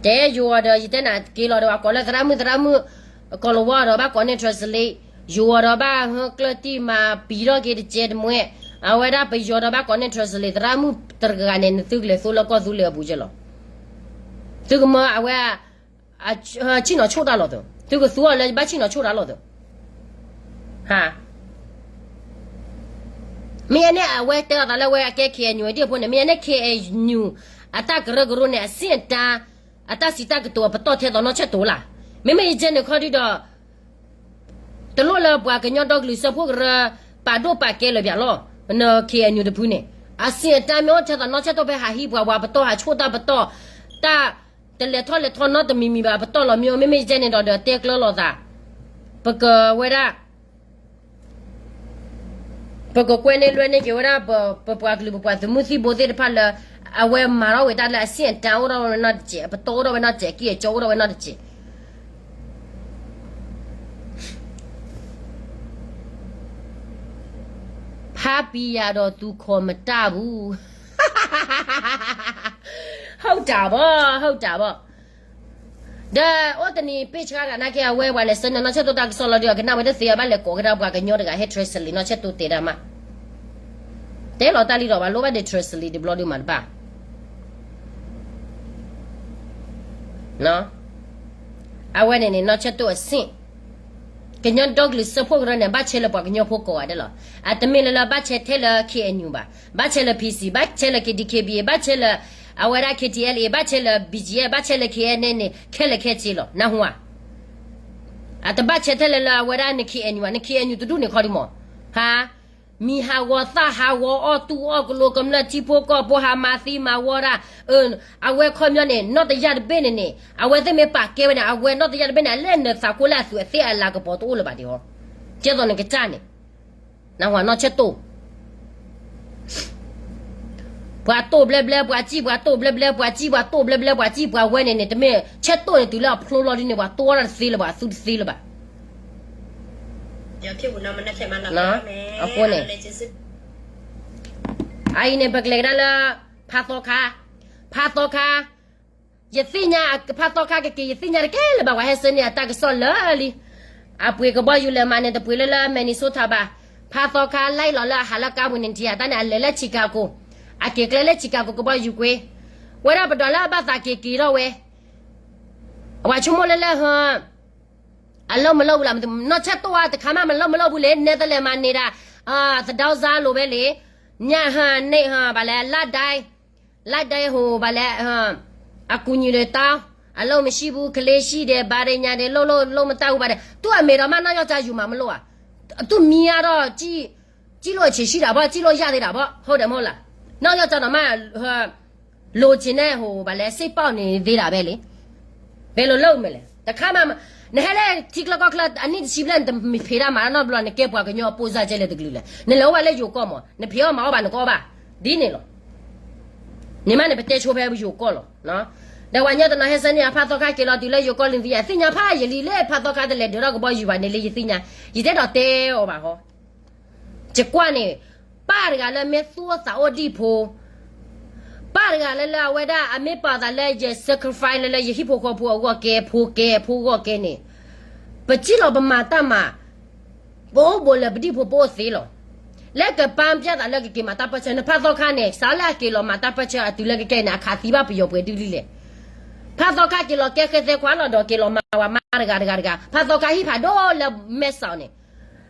တဲယိၤအီၤဒီး ယတဲနၤက့ၤလီၤဒီး ပှၤကိးလၢသရၣ်မုၣ် သရၣ်မုၣ်, ကီၢ်လဝီဒီးဘၣ်ကိးန့ၢ် translate, ယိၤအီၤဒီးဘၣ်ဟၢကျၢၢ်တံၢ်မၤပံၤထီၣ်က့ၤတကဲတမှဲ, အဝဲဒၣ်ပယီၤဒီးဘၣ်ကိးန့ၢ် translate, သရၣ်မုၣ်တဂၤန့ၣ် နသုကလဲၤသိလၢကီၢ်သူလ့ၤအပူၤကဲလီၤ. သုကမၢအဝဲ ဆ့ၣ်နီၤဆိၣ်တၢ်လီၤသၢ, သုကသူအီၤလၢဘၣ်ဆ့ၣ်နီၤဆိၣ်တၢ်လီၤသၢ. မ့ၢ်အန့ၣ် အဝဲတဲအသးလၢဝဲအကဲ KNU ဒ်အဖိန့ၣ် မ့ၢ်အန့ၣ် KNU အတၢ်ကရၢကရိန့ၣ် အဆင့်အတန်း, အတၢ်စံးတၢ်ကတိၤအပတီၢ်ထဲသိးနီၢ်ဆဲၣ်တိၤလၢ်. မ့မ့ၢ်ယကဲန့ၣ်ခီဒုဒီး တလိၣ်လၢပှၤကညီဒီကလုာ်စၢဖှိၣ်ကရၢ ပာ်ဒိၣ်ပာ်ကဲလၢၤဘၣ်လီၤ. န KNU တဖုန့ၣ် အဆင့်အတန်းမ့ၢ်အိၣ်ထဲသိးနီၢ်ဆဲၣ်တိၤဖဲဟးဟံးပှၤဝၤပတီၢ် ဟးဆိၣ်တၢ်ပတီၢ်, တၢ်တလဲၤထီၣ်လဲၤထီနီတမံၤမံၤဘၣ်ပတီၢ်လီၤမ့ၢ်အိၣ် မ့မ့ၢ်ယကဲန့ၣ်ဒီး ဒီးတဲကျၢၤလိာ်သး, ပကဝဲဒၣ် ပကကွဲန့ၢ်လွဲန့ၢ်က့ၤဝဲဒၣ် ပပှၤကလုာ်ပပှၤသုးမုၢ်သံၣ်ဘိသ့ၣ်တဖၣ်လၢ အဝဲမၤထီၣ်ဝဲတၢ်လၢအဆင့်အတန်းအိၣ်ထီၣ်ဝဲနီတစဲး, အပတီၢ်အိၣ်ထီၣ်ဝဲနီတစဲး, အကံၢ်အစီအိၣ်ထီၣ်ဝဲနီတစဲး. ဖါပံယၤဒီးသူခိးမတၢ်ဘူး. ဟုတ်တာပေါ့, ဟုတ်တာပေါ့. ဒီးအိၣ်တနံၤပ့ၢ်ဆှါတဂၤနာ်က့ အဝဲပှၤလဲၤဆှၢန့ၢ်နီၢ်ဆဲၣ်တိၤတၢ်ကစီၣ်လီၤဒီး အကနၣ်ဝဲတသ့အဘၣ်လဲၤကိးကဒါပှၤကညီတဂၤဟဲ translate နီၢ်ဆဲၣ်တိၤတဲတၢ်မး, တဲလီၤတၢ်လံဒီးဘၣ်လိၣ်ဘၣ်ဒီး translate တဘျီဒုးမးတဘၣ်. အဝဲန့ၣ်န့ၣ် နီၢ်ဆဲၣ်တိၤအဆင့် ကညီဒီကလုာ်စၢဖှိၣ်ကရၢန့ၣ် ဘၣ်ဆဲလၢပှၤကညီဖိကိးဂၤဒဲးလီၤ. အတမ့ၢ်လၢလၢဘၣ်ဆဲထဲလၢ KNU ဘၣ်, ဘၣ်ဆဲလၢ PC, ဘၣ်ဆဲလၢ KDKB, ဘၣ်ဆဲလၢ အဝဲဒၣ် KTLA, ဘၣ်ဆဲလၢ BGF, ဘၣ်ဆဲလၢ KNA န့ၣ် ခဲလၢာ်ခဲဆ့လီၤ. နၢ်ဟူဧါ. အတဘၣ်ဆဲထဲလၢလၢအဝဲဒၣ်န KNU ဘၣ်, န KNU တဒူၣ်န့ၣ်ခီဒုမး, ဟါ မံၤဟးဂီၤသၣ်ဟးဂီၤ အီၣ်တူၢ်အီၣ်ကလိၤ ကမျၢၢ်ထံဖိကီၢ်ဖိဟးမၤသံမၤဝီဒၣ်, အဝဲခီပညီန့ၣ် နီၢ်တယၢ်တဘ့ၣ်န့ၣ်န့ၣ် အဝဲသ့ၣ်မ့ၢ်ပာ်ကဲဝဲန့ၣ် အဝဲနီၢ်တယၢ်တဘ့ၣ်န့ၣ် အလဲၣ်နသးကိးလၢအသူးအသ့ၣ်အလၤကပီၤတအိၣ်လၢၤဘၣ်ဒံးဟီ, ကဲသိးနကစၢ်န့ၣ် နၢ်ဟူဧါ နီၢ်ဆဲၣ်တိၤ ပှၤတိၢ်ဘျဲဘျဲ ပှၤစံၣ် ပှၤတိၢ်ဘျဲဘျဲ ပှၤစံၣ် ပှၤတိၢ်ဘျဲဘျဲ ပှၤစံၣ် ပှၤဝဲန့ၣ်န့ၣ် တမ့ၢ်ဆဲၣ်တိၤန့ၣ် တုၤလၢအဖျိလီၤဒ်န့ၣ် ပှၤတိၢ်အီၣ်တၢ်တသ့လၢၤဘၣ် အသူတသ့လၢၤဘၣ်. အဃိန့ၣ် အအံၤန့ၣ် ပကလဲၤကဒါလၢ ဖါသီခါ, ဖါသီခါ ယသ့ၣ်ညါ ဖါသီခါကက့ၤ ယသ့ၣ်ညါတကဲလၢၤဘၣ် ပှၤဟဲဆှၢန့ၢ်အတၢ်ကစီၣ်လၢာ်လံ. အပှ့ၤကဘီယူၤလဲၤမးန့ၣ် တပှ့ၤလၢလၢ Minnesota ဘၣ်. ဖါသီခါ လၢလီၤလၢအဟးလၢကါပူၤန့ၣ် ထံၣ်အတၢ်န့ၣ် အလဲၤလၢ Chicago, အက့ၤကျဲလၢ Chicago ကဘီယူၤကွ့, ဝဲဒၣ်ပဒွးလၢအဘၣ်သးက့ၤက့ၤထီၣ်ဝဲ, အဝဲဆိကမိၣ်လၢလၢဟ အလီၢ်မလီၢ်ဘူးလီၤ, နီၢ်ဆၢၣ်တိၢ်ဧါ တခါမးမလီၢ်မလီၢ်ဘူးလဲၣ်, နဲတလဲၤမၤန့ၢ်ဒၣ် သဒၢစါလိၤဝဲလံ, ညၣ်ဟ န့ၢ်ဟ ဘၣ်လဲၣ် လၢဒဲ လၢဒဲဟိ ဘၣ်လဲၣ် အကူညီဒီးတၢ် အလုပ်မရှိဘူး, ကလေးရှိတယ်, ဘာတွေညာတယ်, လုပ်လို့လုပ်မတတ်ဘူး, ဘာတွေ, သူ့အမေတော်မှ နောက်ယောက်ျားယူမှာမလို့อ่ะ, သူ့မီးကတော့ ကြည့်လို့အချေရှိတာပေါ့, ကြည့်လို့ရသေးတာပေါ့, ဟုတ်တယ်မဟုတ်လား, နောက်ယောက်ျားတော့မှ လိုချင်တဲ့ဟို ဘာလဲ စိတ်ပေါက်နေသေးတာပဲလေ. ဘယ်လိုလုပ်မလဲ, တခါမှ, နဟဲလဲထံကျိကီၢ်ချၢ အနံၣ်တဆံဘျဲၣ် နတဖံးတၢ်မၤတၢ်နီတဘျီ, နကဲပှၤကညီအပိၢ်စၢ်ကဲလဲၣ်တကလုာ်လဲၣ်, နလဲၤအိၣ်ဘၣ်လၢယိၤကီၢ်မး, နဖံးအီၣ်မၤအီၣ်ဘၣ်နကအီၣ်ဘၣ်, ဒ်န့ၣ်လီၤ. န့ၣ်မးန့ၣ် ပတဲဆိဖဲယိၤကီၢ်လီၤ. ဒီးပှၤကညီတနီၤဟဲဆၢန့ၢ်အဖးသီခါက့ၤလီၤတုၤလၢယိၤကီၢ်လံသ့ဧါ, သ့ၣ်ညါဖးယံာ်လံလၢဖးသီခါတလဲၤဒုးထီၣ်ကဘီယူၤဘၣ်န့ၣ်လၢယသ့ၣ်ညါ, ယတအဲၣ်ဒိးတဲအီၤဘၣ်ဟီ. ယကွၢ်န့ၣ်, ပၢ်တဂၤလၢမ့ၢ်သူၣ်အိၣ်သးအိၣ်ဒံးဖိ, ပၢ်တဂၤလၢလၢအဝဲဒၣ် အမ့ၢ်ပာ်သးလၢယ sacrifice လၢလၢယဟံၣ်ဖိဃီဖိအဂီၢ်ကဲ ဖိကဲ ဖိဂီၢ်ကဲန့ၣ်, ပစံၣ်လီၤပမၤတၢ်မၤ, ပအိၣ်ဘူးလၢပဒံၣ်ဖိပအိၣ်သ့လီၤ. လၢကပာ်ပျဲသးလၢကက့ၤမၤတၢ်ပၢၢ်ဆၢန့ၣ် ဖးသီခါန့ၣ် စးလၢအက့ၤလီၤမၤတၢ်ပၢၢ်ဆၢအတုၤလၢကကဲန့ၣ် အခးသံဘၣ်ပယီၤပှဲၤဒုလံလဲၣ်. ဖးသီခါက့ၤလီၤကဲဃဲသဲခွါလီၤဒီး က့ၤလီၤမၤဝဲမါတဂၤတဂၤတဂၤ, ဖးသီခါဟံၣ်ဖးဒိၣ်လၢမဲၢ်စီၤန့ၣ်,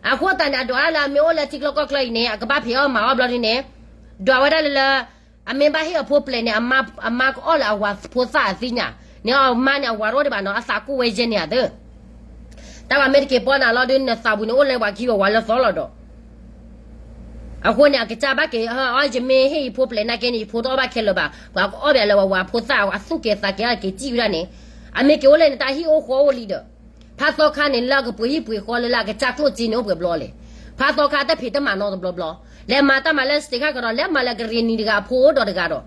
အဃိသတးန့ၣ် အဒိးအါလၢအမ့ၢ်အိၣ်လၢထံကျိကီၢ်ချၢအံၤန့ၣ် အကဘၣ်ဖံးအီၣ်မၤအီၣ်ဘျီဒ်န့ၣ်, ဒွးဝဲဒၣ်လၢလၢ အမ့ၢ်ဘၣ်ဟ့ၣ်အဖိပျဲၢ်န့ၣ် အမါကအီၣ်လၢအဝၤဖိသၣ်အသ့ၣ်ညါ, န့ၣ်အမါန့ၣ် အဝၤတအိၣ်ဒံးဘၣ်နီၤ အသးကိၢ်ဝဲယဲၢ်န့ၣ်ဧါသၢ. တၢ်ဝဲမ့ၢ်တက့ၤပီနၤလီၤဒုး နသးပူၤန့ၣ်အိၣ်လၢပှၤခံပဝၤလၢသီလီၤဒီး အဃိန့ၣ် အကစၢ်ဘၣ်က့ၤ အီ ယမ့ၢ်ဟ့ၣ်ယဖိပျဲၢ်နာ်က့န့ၣ် ယဖိတအီၣ်ဘၣ်ခဲလၢာ်ဘၣ်, ပှၤကအီၣ်ဘၣ်လၢပှၤဝၤဖိသၣ် အသူၣ်ကဲၤသးကဲၤက့ၤစံၣ်ဝဲဒၣ်န့ၣ်, အမ့ၢ်က့ၤအိၣ်လၢနတၢ်ဟံၣ်အိၣ်ဃီအိၣ်လံဒီး ဖးသီခါန့ၣ် လၢအကပှ့ၤဟံၣ်ပှ့ၤဃီလၢလၢအကစၢ်ကျိၣ်စ့န့ၣ်အိၣ်ပှဲၤဘျီလဲၣ်. ဖးသီခါတၢ်ဖံးတၢ်မၤနီတဘျီဘျီ, လဲၤမၤတၢ်မၤလၢ state ခါကဒီး လဲၤမၤလၢကရ့ၣ်နံၤတဂၤအဖိဒီးတဂၤဒီး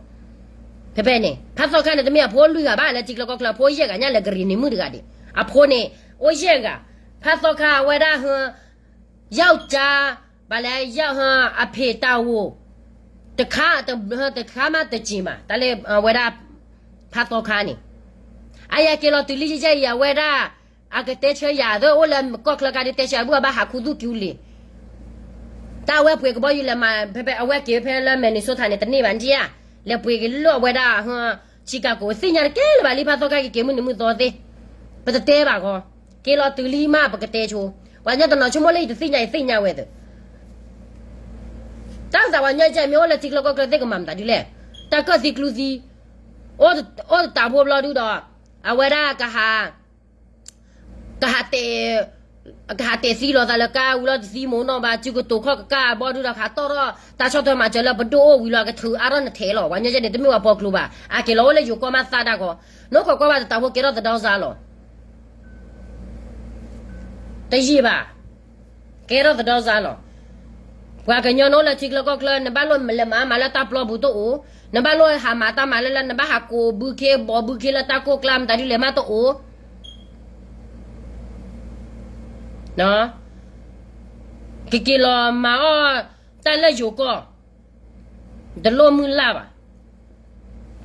ဖဲဖဲန့ၣ် ဖးသီခါန့ၣ် တမ့ၢ်အဖိလွံၢ်ဂၤဘၣ် လၢထံကျိကီၢ်ချၢ အဖိယဲၢ်ဂၤညါလၢကရ့ၣ်နံၤမုၣ်တဂၤဒံး, အဖိန့ၣ် အိၣ်ယဲၢ်ဂၤ, ဖးသီခါအဝဲဒၣ်ဟ ယဝ်ၢ်ကၠါ, ဘၣ်လဲၣ် ယဝ်ၢ်ဟ အဖံးတၢ်အိၣ်, တခါ, တခါမးတစ့ၤမး တၢ်လၢအဝဲဒၣ် ဖးသီခါန့ၣ်, အယက့ၤလီၤတုၤလံယဲၢ်အံၤ အဝဲဒၣ် အကတဲဆၢယၤသၢ အိၣ်လၢကီၢ်ချၢကါဒ်တဲဆၢအဘုၣ်အဘၣ်ဟးခူသူၣ်ကၠူလံ တၢ်အဝဲပှ့ၤကဘီယူၤလဲၤမၤ ဖဲဖဲအဝဲက့ၤဖဲလၢ Minnesota န့ၣ် တန့ၢ်ဘၣ်နထံၣ်ဧါ, လဲၤပှ့ၤက့ၤလၢအဝဲဒၣ် Chicago သ့ၣ်ညါတကဲလၢၤဘၣ်လံ ဖးသီခါက့ၤက့ၤမုၢ်နံၤမုၢ်သီသ့, ပတတဲဘၣ်ဂီၤ, က့ၤလီၤတုၤလံမးပကတဲဆိ, ပှၤကညီတနီၤဆိကမိၣ်လၢယတသ့ၣ်ညါ ယသ့ၣ်ညါဝဲသၢ တၢ်သးပှၤညီကဲမ့ၢ်အိၣ်လၢထံကျိကီၢ်ချၢသ့ၣ်ကမၤမတၤဒ်လဲၣ်, တၢ်ကၢၣ်သံကျူသံ, အိၣ်တတးဖိဘျီဒုဒီး, အဝဲဒၣ်ကဟး ကဟးတဲာ်, ကဟးတဲာ်သံလီၤသးလၢကါဝံၤလီၤ တသံမိၢ်နီၢ်ဘၣ် စုကတိၤခီၣ်ကကၢ်ဘီဒုဒီး ကဟးတီၣ်ထီၣ်တၢ်ဆီၣ်ထွဲမၤစၢၤလၢပဒိၣ်အိၣ်ဝံၤလီၤ အကထုးအါထီၣ်နထဲးလီၤ. ပှၤညီကဲန့ၣ် တမ့ၢ်ပှၤပိာ်ကျိဘၣ်, အက့ၤလီၤအိၣ်လၢယိၤကီၢ်မးသးတၢ်ကီ, နအိၣ်ခိးကွၢ်ဘၣ်တတးဖိကဲထီၣ်သဒီစါလီၤ. တယံာ်ဘၣ် ကဲထီၣ်သဒီစါလီၤ. ပှၤကညီနအိၣ်လၢထံကျိကီၢ်ချၢ နဘၣ်လိၣ်လဲၤမၤမၤလၢတၢ်ပျီပူၤတအိၣ်, နဘၣ်လိၣ်ဟးမၤတၢ်မၤလၢလၢ နဘၣ်ဟးကိးဘုခ့ ဘီဘုခ့လၢတၢ်ကိၢ်ကျါမတၤဒ်လဲၣ်မးတအိၣ် ကက့ၤလီၤမၤအီၣ်တၢ်လၢယိၤကီၢ်, တလိၣ်မုၢ်လၢ်ဘၣ်.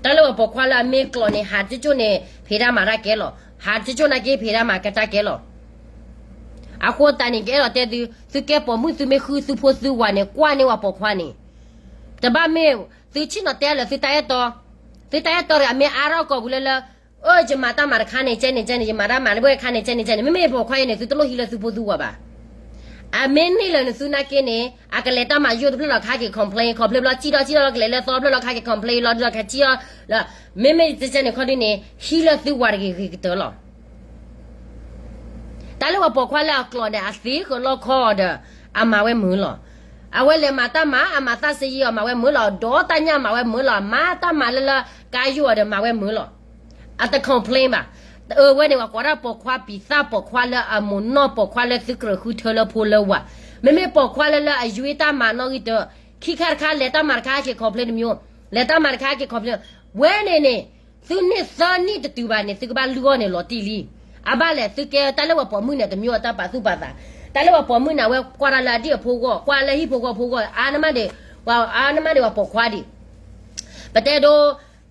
တၢ်လၢပှၤပိာ်ခွါလၢအမ့ၢ်ကျိာ်န့ၣ် ဟးတကၠိၢ်န့ၣ် ဖံးတၢ်မၤတၢ်ကဲလီၤ, ဟးတကၠိၢ်နာ်က့ ဖံးတၢ်မၤကဲတၢ်ကဲလီၤ. အဃိသတးန့ၣ် ကအဲၣ်ဒိးတဲသု, သုကဲပိာ်မုၣ်သုမ့ၢ်ဃုသုဖိသုဝၤန့ၣ် ကွၢ်န့ၢ်ပှၤပိာ်ခွါန့ၣ်, တဘၣ်မ့ၢ်သုဆ့ၣ်နီၤတဲလၢသုတၢ်အဲၣ်တီ, သုတၢ်အဲၣ်တီဒီး အမ့ၢ်အါထီၣ်ကိာ်ပူၤလၢလၢ အၢ ယမၤတၢ်မၤတခါန့ၣ် ကဲန့ၣ်ကဲန့ၣ်, ယမၤတၢ်မၤလၢဝဲတခါန့ၣ် ကဲန့ၣ်ကဲန့ၣ်, မ့မ့ၢ်ပိာ်ခွါအံၤန့ၣ် သုတလိၣ်ဟံးလၢသုဖိသုဝၤဘၣ်. အမ့ၢ်န့ၢ်လၢနသုနာ်က့န့ၣ် အကလဲၤတၢ်မၤယိၣ်တဖျၢၣ်လီၤ ခါက့ၤ complain, complain ဘျီ စံၣ်ထီၣ်စံၣ်ထီၣ်လီၤ ကလဲၤလၢသီဖျၢၣ်လီၤ ခါက့ၤ complain လီၤဒုဒီးခါစံၣ်ထီၣ်လီၤ, မ့မ့ၢ်ကဲန့ၣ်ခီဒုန့ၣ် ဟံးလၢသုဝၤတဂ့ၤဂ့ၤကတၢၢ်လီၤ. တၢ်လၢပှၤပိာ်ခွါလၢအကျိာ်န့ၣ် အသ့ဃၢၤလီခီအီၤဒီး အမၤဝဲမုာ်လီၤ. အဝဲလဲၤမၤတၢ်မၤ အမၤသးစယံအီၤ မၤဝဲမုာ်လီၤ, ဒီးတၢ်ညၣ်မၤဝဲမုာ်လီၤ, မၤတၢ်မၤလၢလၢ ကါယိၣ်အီၤဒီးမၤဝဲမုာ်လီၤ. အတ complain ဘၣ်. အဝဲန့ၣ် ပှၤကိးဒၣ်ပိာ်ခွါပံၤသၣ် ပိာ်ခွါလၢအမိၢ်နီၢ် ပိာ်ခွါလၢသုကြၢးဃုထၢလၢဖိလၢဝၤ, မ့မ့ၢ်ပိာ်ခွါလၢလၢအယွ့တၢ်မၤနီၣ်ဂံၢ်တၢ, ခံခါတခါလဲၤတၢ်မၤတခါက့ၤ complain တမျိုး, လဲၤတၢ်မၤတခါက့ၤ complain, ဝဲန့ၣ်န့ၣ် သုန့ၢ်သၢနံၣ်တတုၤဘၣ်န့ၣ် သုကဘၣ်လုၢ်အီၣ်န့ၣ်လီၤတံၢ်လံ. အဘၣ်လဲၣ် သုကဲတၢ်လၢပှၤပိာ်မုၣ်န့ၣ် တမျိုးအတၢ်ပာ်သူၣ်ပာ်သး, တၢ်လၢပှၤပိာ်မုၣ်န့ၣ် အဝဲကွၢ်တၢ်လၢအဒံၣ်အဖိဂီၢ်, ကွၢ်လၢဟံၣ်ဖိဃီဖိဂီၢ်, အါနမၣ်ဒံး, အါနမၣ်ဒံးပှၤပိာ်ခွါဒံး. ပတဲဒိ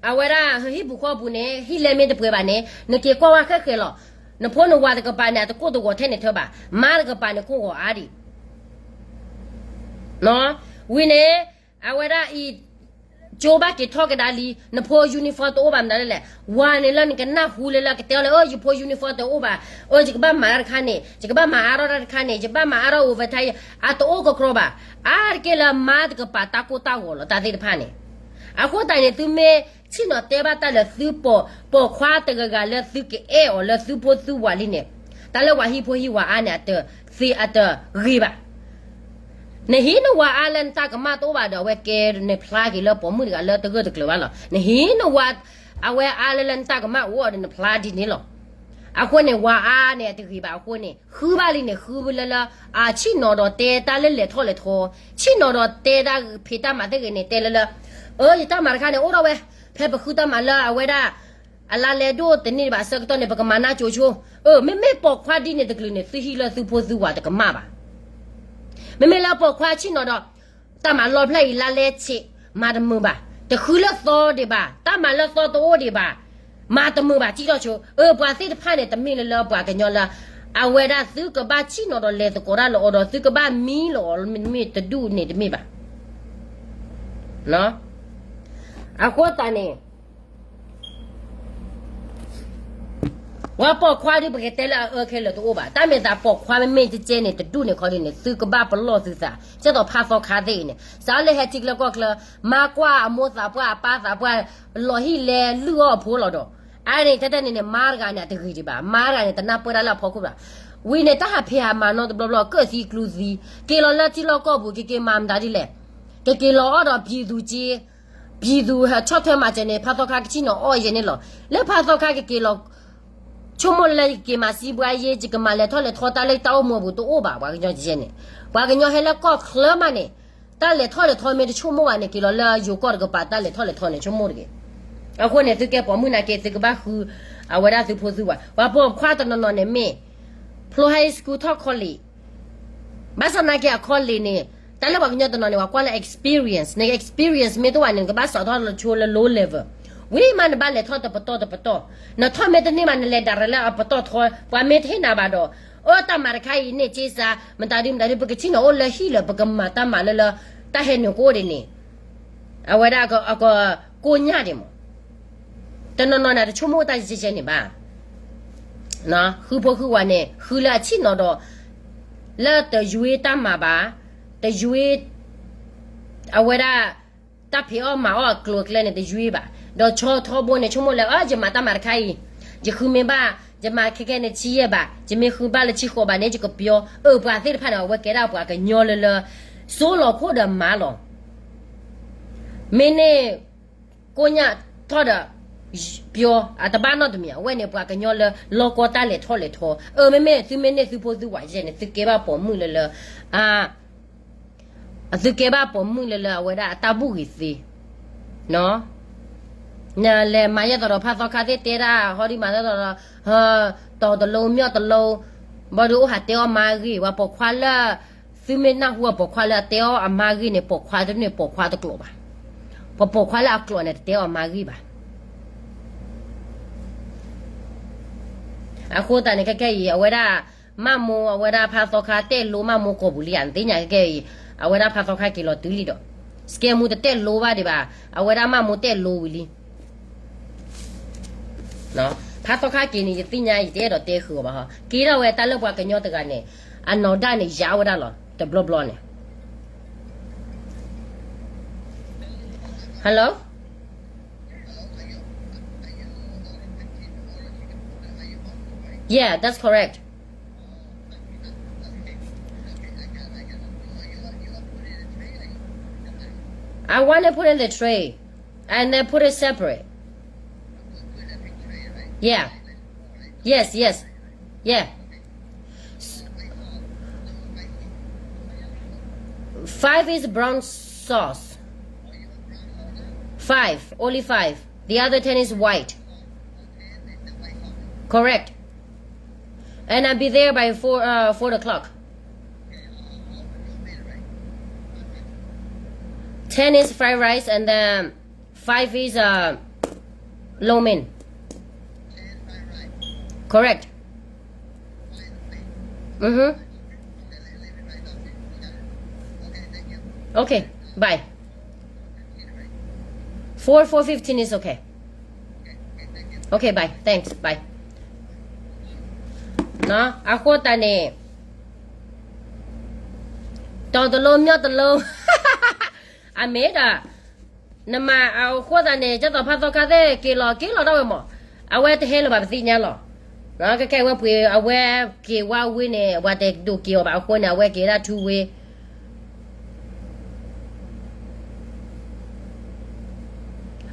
အဝဲဒၣ်ဟံၣ်ပူၤဃီပူၤန့ၣ် ဟံၣ်လဲမ့ၢ်တပှဲၤဘၣ်န့ၣ် နက့ၤကွၢ်ဝဲဃဲဃဲလီၤ. နဖိနဝၤတကပၤန့ၣ် အတကိၢ်တဂီၤထဲန့ၣ်ထၢဘၣ်, မါတကပၤန့ၣ်ကိၢ်ဂီၤအါဒံး. ဝံၤန့ၣ် အဝဲဒၣ်အံၤ ကၠိဘၣ်က့ၤထီၣ်ကဒါလံ, နဖိ uniform တအိၣ်ဘၣ်မနုၤလဲၣ်. ဝၤန့ၣ်လၢနကနၢ်ဟူလၢလၢကတဲအီၤလၢ အၢ ယဖိ uniform တအိၣ်ဘၣ်, အၢ ယကဘၣ်မၤတၢ်တခါန့ၣ်, ယကဘၣ်မၤအါထီၣ်တၢ်တခါန့ၣ်, ယဘၣ်မၤအါထီၣ် overtime အတအိၣ်ကကြီဘၣ်. အါတက့ၢ်လၢမါတကပၤတၢ်ကိၢ်တၢ်ဂီၤလီၤ တၢ်သ့ၣ်တဖၣ်န့ၣ်. အဃိသတးန့ၣ် သုမ့ၢ်ဆ့ၣ်နီၤတဲဘၣ်တၢ်လၢသုပိာ်, ပိာ်ခွါတဂၤဂၤလၢသုကအဲၣ်အီၤလၢသုဖိသုဝၤလံန့ၣ်, တၢ်လၢပှၤဟံၣ်ဖိဟံၣ်ဝၤအါန့ၣ် အတသ့အတဂ့ၤဘၣ်. နဟံးနဝၤအါလၢနတၢ်ကမၣ်တအိၣ်ဘၣ်ဒီး အဝဲကဲနဖျါက့ၤလၢပိာ်မုၣ်တဂၤလၢတဂၢၢ်တကျၢၤဘၣ်လီၤ. နဟံးနဝၤ အဝဲအါလၢလၢနတၢ်ကမၣ်အိၣ်ဒီးနဖျါဒ်န့ၣ်လီၤ. အဃိန့ၣ် ဝၤအါန့ၣ်အတဂ့ၤဘၣ်အဃိန့ၣ် ဃုဘၣ်လံန့ၣ် ဃုလၢလၢ အဆ့ၣ်နီၤဒီးတဲတၢ်လၢလဲၤထီၣ်လဲၤထီ, ဆ့ၣ်နီၤဒီးတဲတၢ်ဖံးတၢ်မၤသ့ၣ်ဂ့ၤန့ၣ် တဲလၢလၢ အၢ ယတၢ်မၤတခါန့ၣ် အိၣ်ထီၣ်ဝဲ, ဖဲပဃုတၢ်မၤလၢအဝဲဒၣ် အလါလဲဒိၣ်တန့ၢ်ဘၣ် ဆၢကတီၢ်န့ၣ် ပကမၤနၢ်ကၠိဆိ, အၢ မ့မ့ၢ်ပိာ်ခွါဒ်န့ၣ်တကလုာ်န့ၣ် သုဟံၣ်လၢသုဖိသုဝၤတကမၣ်ဘၣ်. မ့မ့ၢ်လၢပိာ်ခွါဆ့ၣ်နီၤဒီး တၢ်မၤလီၢ်ဖျၢၣ်အံၤလါလဲဆံး မၤတမုာ်ဘၣ်, တဃုလၢသီဒံးဘၣ်, တၢ်မၤလၢသီတအိၣ်ဒံးဘၣ်, မၤတမုာ်ဘၣ် စံၣ်ထီၣ်ဆိ, အၢ ပှၤသ့ၣ်တဖၣ်န့ၣ် တမ့ၢ်လၢလၢပှၤကညီလၢ အဝဲဒၣ်သုကဘၣ်ဆ့ၣ်နီၤဒီးလဲၤသကိးတၢ်လၢအီၤဒီး သုကဘၣ်မံလၢအီၤ မ့တမ့ၢ်တဒူၣ်န့ၣ်တမ့ၢ်ဘၣ်. အဃိသတးန့ၣ် ပှၤပိာ်ခွါဒ်ပကတဲလၢအအၢခဲလၢာ်တအိၣ်ဘၣ်, တၢ်မ့ၢ်သးပိာ်ခွါမ့မ့ၢ်ကဲကဲန့ၣ် တဒူၣ်န့ၣ်ခီဒ်န့ၣ် သုကဘၣ်ပလီၢ်သုသး, ကဲသိးဖးသီခါသ့ၣ်အံၤန့ၣ် စးလၢဟဲထံကျၢကီၢ်ချၢ, မါကွၢ်အမိၢ်သးပှၢ်အပၢ်သးပှၢ် လီၤဟံၣ်လဲလုၢ်အီၣ်အဖိလီၤဒီး, အါန့ၣ် တၢ်တၢ်န့ၣ်န့ၣ် မါတဂၤန့ၣ် အတဂ့ၤဒံးဘၣ်, မါတဂၤန့ၣ် တနၢ်ပၢၢ်တၢ်လၢအဖီခိၣ်ဘၣ်. ဝံၤန့ၣ် တၢ်ဟးဖံးဟးမၤနီတဘျီဘျီ ကၢၣ်သံကျူသံ, က့ၤလီၤလၢထံလီၢ်ကီၢ်ပူၤ ကက့ၤမၤမတၤဒ်လဲၣ်, ကက့ၤလီၤအီၣ်ဒီး ပြည်သူ့စစ်, ပြည်သူ့ ဆီၣ်ထွဲမၤစၢၤန့ၣ် ဖးသီခါကဆ့ၣ်နီၤအီၣ်ယဲန့ၣ်လီၤ. လၢဖးသီခါကက့ၤလီၤ ဆိကမိၣ်လၢယက့ၤမၤစံးဘှါယ့ ယကမၤလဲၤထီၣ်လဲၤထီတၢ်လၢတၢ်အိၣ်မူအပူၤတအိၣ်ဘၣ်, ပှၤကညီယဲန့ၣ်, ပှၤကညီဟဲလၢကီၢ်ချၢမးန့ၣ်, တၢ်လဲၤထီၣ်လဲၤထီမ့ၢ်တဆိကမိၣ်ဘၣ်န့ၣ် က့ၤလီၤလၢယိၤကီၢ်တကပၤ တၢ်လဲၤထီၣ်လဲၤထီန့ၣ် ဆိကမိၣ်တဂ့ၤ. အဃိန့ၣ် သုကဲပိာ်မုၣ်နာ်က့ သုကဘၣ်ဃု အဝဲဒၣ်သုဖိသုဝၤ, ပှၤပိာ်ခွါတနီၤနီၤန့ၣ်မ့ၢ် ဖျိ high school ထီၣ် college ဘၣ်ဆၣ်နာ်က့အ college န့ၣ် တၢ်လၢပှၤကညီတနီၤန့ၣ် ပှၤကွၢ်လၢ experience, န experience မ့ၢ်တအိၣ်ဘၣ်န့ၣ် နကဘၣ်စးထီၣ်လီၤဆိလၢ low level, ဝံၤမးနဘၣ်လဲၤထီၣ်တပတီၢ်တပတီၢ်, နထီၣ်မ့ၢ်တန့ၢ်ဘၣ် နလဲၤဒၣ်ရဲၣ်လၢအပတီၢ်ထီ, ပှၤမ့ၢ်တဟ့ၣ်နၤဘၣ်ဒီး, အၢ တၢ်မၤတခါအံၤန့ၣ် က့စါ မတၤဒုမတၤဒု ပကဆ့ၣ်နီၤအိၣ်လၢဟံၣ်လၢ ပကမၤတၢ်မၤလၢလၢ တၢ်ဟဲနုာ်ကအိၣ်ဒ်န့ၣ် အဝဲဒၣ်အကကိညၢ်ဒံးမး, တနီၤနီၤန့ၣ် တဆိကမိၣ်တၢ်ယဲၢ်ယဲၢ်န့ၣ်ဘၣ်, ဃုဖိဃုဝၤန့ၣ် ဃုလၢအဆ့ၣ်နီၤဒီး လၢတယွ့တၢ်မၤဘၣ်, တယွ့ အဝဲဒၣ် တၢ်ဖံးအီၣ်မၤအီၣ်အကျိၤအကျဲန့ၣ် တယွ့ဘၣ်, ဒီးဆီထီဘိန့ၣ် ဆိကမိၣ်လၢ အၢ ယမၤတၢ်မၤတခါအံၤ, ယဃုမ့ၢ်ဘၣ်, ယမၤခဲကဲန့ၣ် ဆံယဲၢ်ဘၣ်, ယမ့ၢ်ဃုဘၣ်လၢဆံဃိးဘၣ်န့ၣ် ယကပျီ, အၢ ပှၤသ့ၣ်တဖၣ်န့ၣ် အဝဲကဲဒၣ်ပှၤကညီလၢလၢ စိလီၤခိၣ်ဒီးမၤလီၤ မ့ၢ်န့ၢ်ကိညၢ်ထီၣ်ဒီး ပျီ အတဘၣ်နီတမံၤ, အဝဲန့ၣ်ပှၤကညီလၢလီၢ်ကီတၢ်လဲၤထီၣ်လဲၤထီ, အၢ မ့မ့ၢ်သုမ့ၢ်န့ၢ်သုဖိသုဝၤယဲၢ်န့ၣ် သုကဲဘၣ်ပိာ်မုၣ်လၢလၢ သုကဲဘၣ်ပိာ်မုၣ်လၢလၢအဝဲဒၣ်အတၢ်ဘူၣ်ဂ့ၤသ့, နလဲၤမၤယဲၢ်သိးဒီးဖးသီခါသ့ၣ်တဲဒၣ်ဟီဒ်မၤသီဒီး တီၤတလိမၠီၣ်တလိ, ဘၣ်ဒီးအိၣ်ဟးတဲအီၣ်မါဂ့ၢ်, ပှၤပိာ်ခွါလၢ သုမ့ၢ်နၢ်ဟူအပိာ်ခွါလၢအတဲအီၣ်အမါဂ့ၢ်န့ၣ် ပိာ်ခွါတန့ၢ်ပိာ်ခွါတကျိာ်ဘၣ်, ပှၤပိာ်ခွါလၢအကျိာ်န့ၣ် တတဲအီၣ်အမါဂ့ၢ်ဘၣ်. အဃိသတးန့ၣ် ခဲကဲအံၤ အဝဲဒၣ် မၢ်မိၢ် အဝဲဒၣ်ဖးသီခါတဲလိမၢ်မိၢ်ကိာ်ပူၤလံဧါ, နသ့ၣ်ညါခဲကဲအံၤ အဝဲဒၣ်ဖးသီခါက့ၤလီၤတုၤလံဒီး စကဲမူတတဲလိဘၣ်ဒံးဘၣ်, အဝဲဒၣ်မၢ်မိၢ်တဲလိဝံၤလံ. ဖးသီခါက့ၤန့ၣ် ယသ့ၣ်ညါအံၤ တအဲၣ်ဒိးတဲဃုာ်အီၤဘၣ်ဟီ, က့ၤထီၣ်ဝဲတၢ်လၢပှၤကညီတဂၤန့ၣ် အနီၢ်ဒၣ်န့ၣ် ယါဝဲဒၣ်လီၤ တဘျီဘျီန့ၣ်. Hello? Yeah, that's correct. I want to put in the tray and then put it separate. Yeah. Yes, yes. Yeah. Five is brown sauce. Five, only five. The other ten is white. Correct. And I'll be there by four, uh, four o'clock. Ten is fried rice and then five is, uh, lo mein. Correct. Mm-hmm. Okay, bye. Four, four fifteen is okay. Okay, bye. Thanks. Bye. အဃိသတးန့ၣ် တီၤတလိ မျီတလိ အမ့ၢ်ဒီး နမၤအဃိသတးန့ၣ် ကၠီသီဖးသီခါသ့ၣ်က့ၤလီၤက့ၤလီၤဒၣ်ဝဲမး, အဝဲတဟဲလၢၤဘၣ်ပသ့ၣ်ညါလီၤ. ကဲကဲဝဲပှ့ၤအဝဲက့ၤဝါဝ့န့ၣ် ပှၤတဒိးက့ၤအီၤဘၣ်အဃိန့ၣ် အဝဲက့ၤဒၣ်ထူဝ့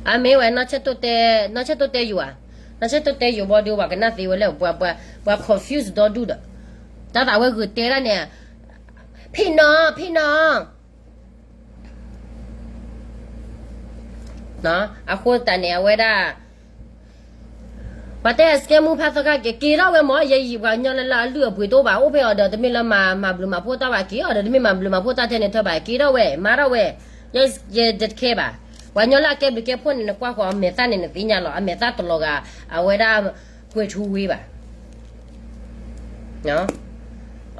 အမ့ၢ်ဝဲ နီၢ်ဆဲၣ်တိၣ်တဲယိာ်ဧါ, နီၢ်ဆဲၣ်တိၣ်တဲယိာ်ဘီဒုး ပှၤကနၣ်သ့ဝဲလၢ ပှၤ ပှၤ confuse ဒီဒူၣ်ဒီး တၢ်သးဝဲဂုာ်တဲဒၣ်န့ၣ် ဖံနီၤ ဖံနီၤ အဃိသတးန့ၣ် အဝဲဒၣ် ပှၤတဲအစကဲမူ ဖးသီခါက့ၤ က့ၤထီၣ်ဝဲမး, ယဲယံာ်ပှၤကညီလၢလၢအလုၢ်အပှ့ၤတအိၣ်ဘၣ်, အိၣ်ဖဲအီၤဒီး တမ့ၢ်လၢမၤ မၤဘျုးမၤဖှိၣ်တၢ်ဘၣ်က့ၤအီၤဒီး တမ့ၢ်မၤဘျုးမၤဖှိၣ်တၢ်ထဲန့ၣ်ထၢဘၣ်က့ၤထီၣ်ဝဲ မၤထီၣ်ဝဲ, ယဲ ယတခဲဘၣ်. ပှၤကညီလၢအကဲဘျုးကဲဖှိၣ်န့ၣ် နကွၢ်ဃီၤအမဲာ်သၣ်န့ၣ် နသ့ၣ်ညါလီၤ, အမဲာ်သၣ်တလီၤဂာ် အဝဲဒၣ် ကွဲၤထူဝ့ဘၣ်.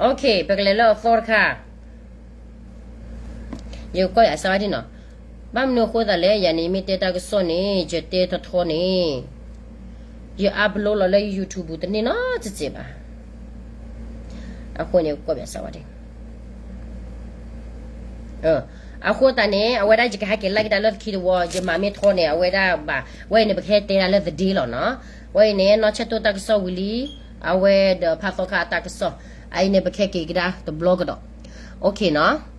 Okay, ပကလဲၤလၢအသီတခါ, ယကကွၢ်ယၤစးဝဲဒ်နီၤ, ဘၣ်မနုၤအဃိသတးလဲၣ်, ယၤန့ၣ် ယမ့ၢ်တဲတၢ်ကစီၣ်န့ၣ် ယတဲထီထီန့ၣ် ယ upload လီၤလၢ YouTube တန့ၢ်နီတစဲးဘၣ်. အဃိန့ၣ် ကွၢ်ဘၣ်စးဝဲဒၣ် အဃိသတးန့ၣ် အဝဲဒၣ်ယကဟဲက့ၤ like တၢ်လၢခံတဝီ ယမၤမ့ၢ်ထီန့ၣ် အဝဲဒၣ်ဘၣ်, ဝဲအံၤန့ၣ် ပကဟဲတဲဒၣ်လၢသဒ့လီၤနီၤ. ဝဲအံၤန့ၣ် နီၢ်ဆဲၣ်တိၣ်တၢ်ကစီၣ်ဝံၤလံ, အဝဲဒီးဖးသီခါအတၢ်ကစီၣ်, အအံၤန့ၣ် ပကဟဲက့ၤကဒါတဘျီကဒီး. Okay နီၤ.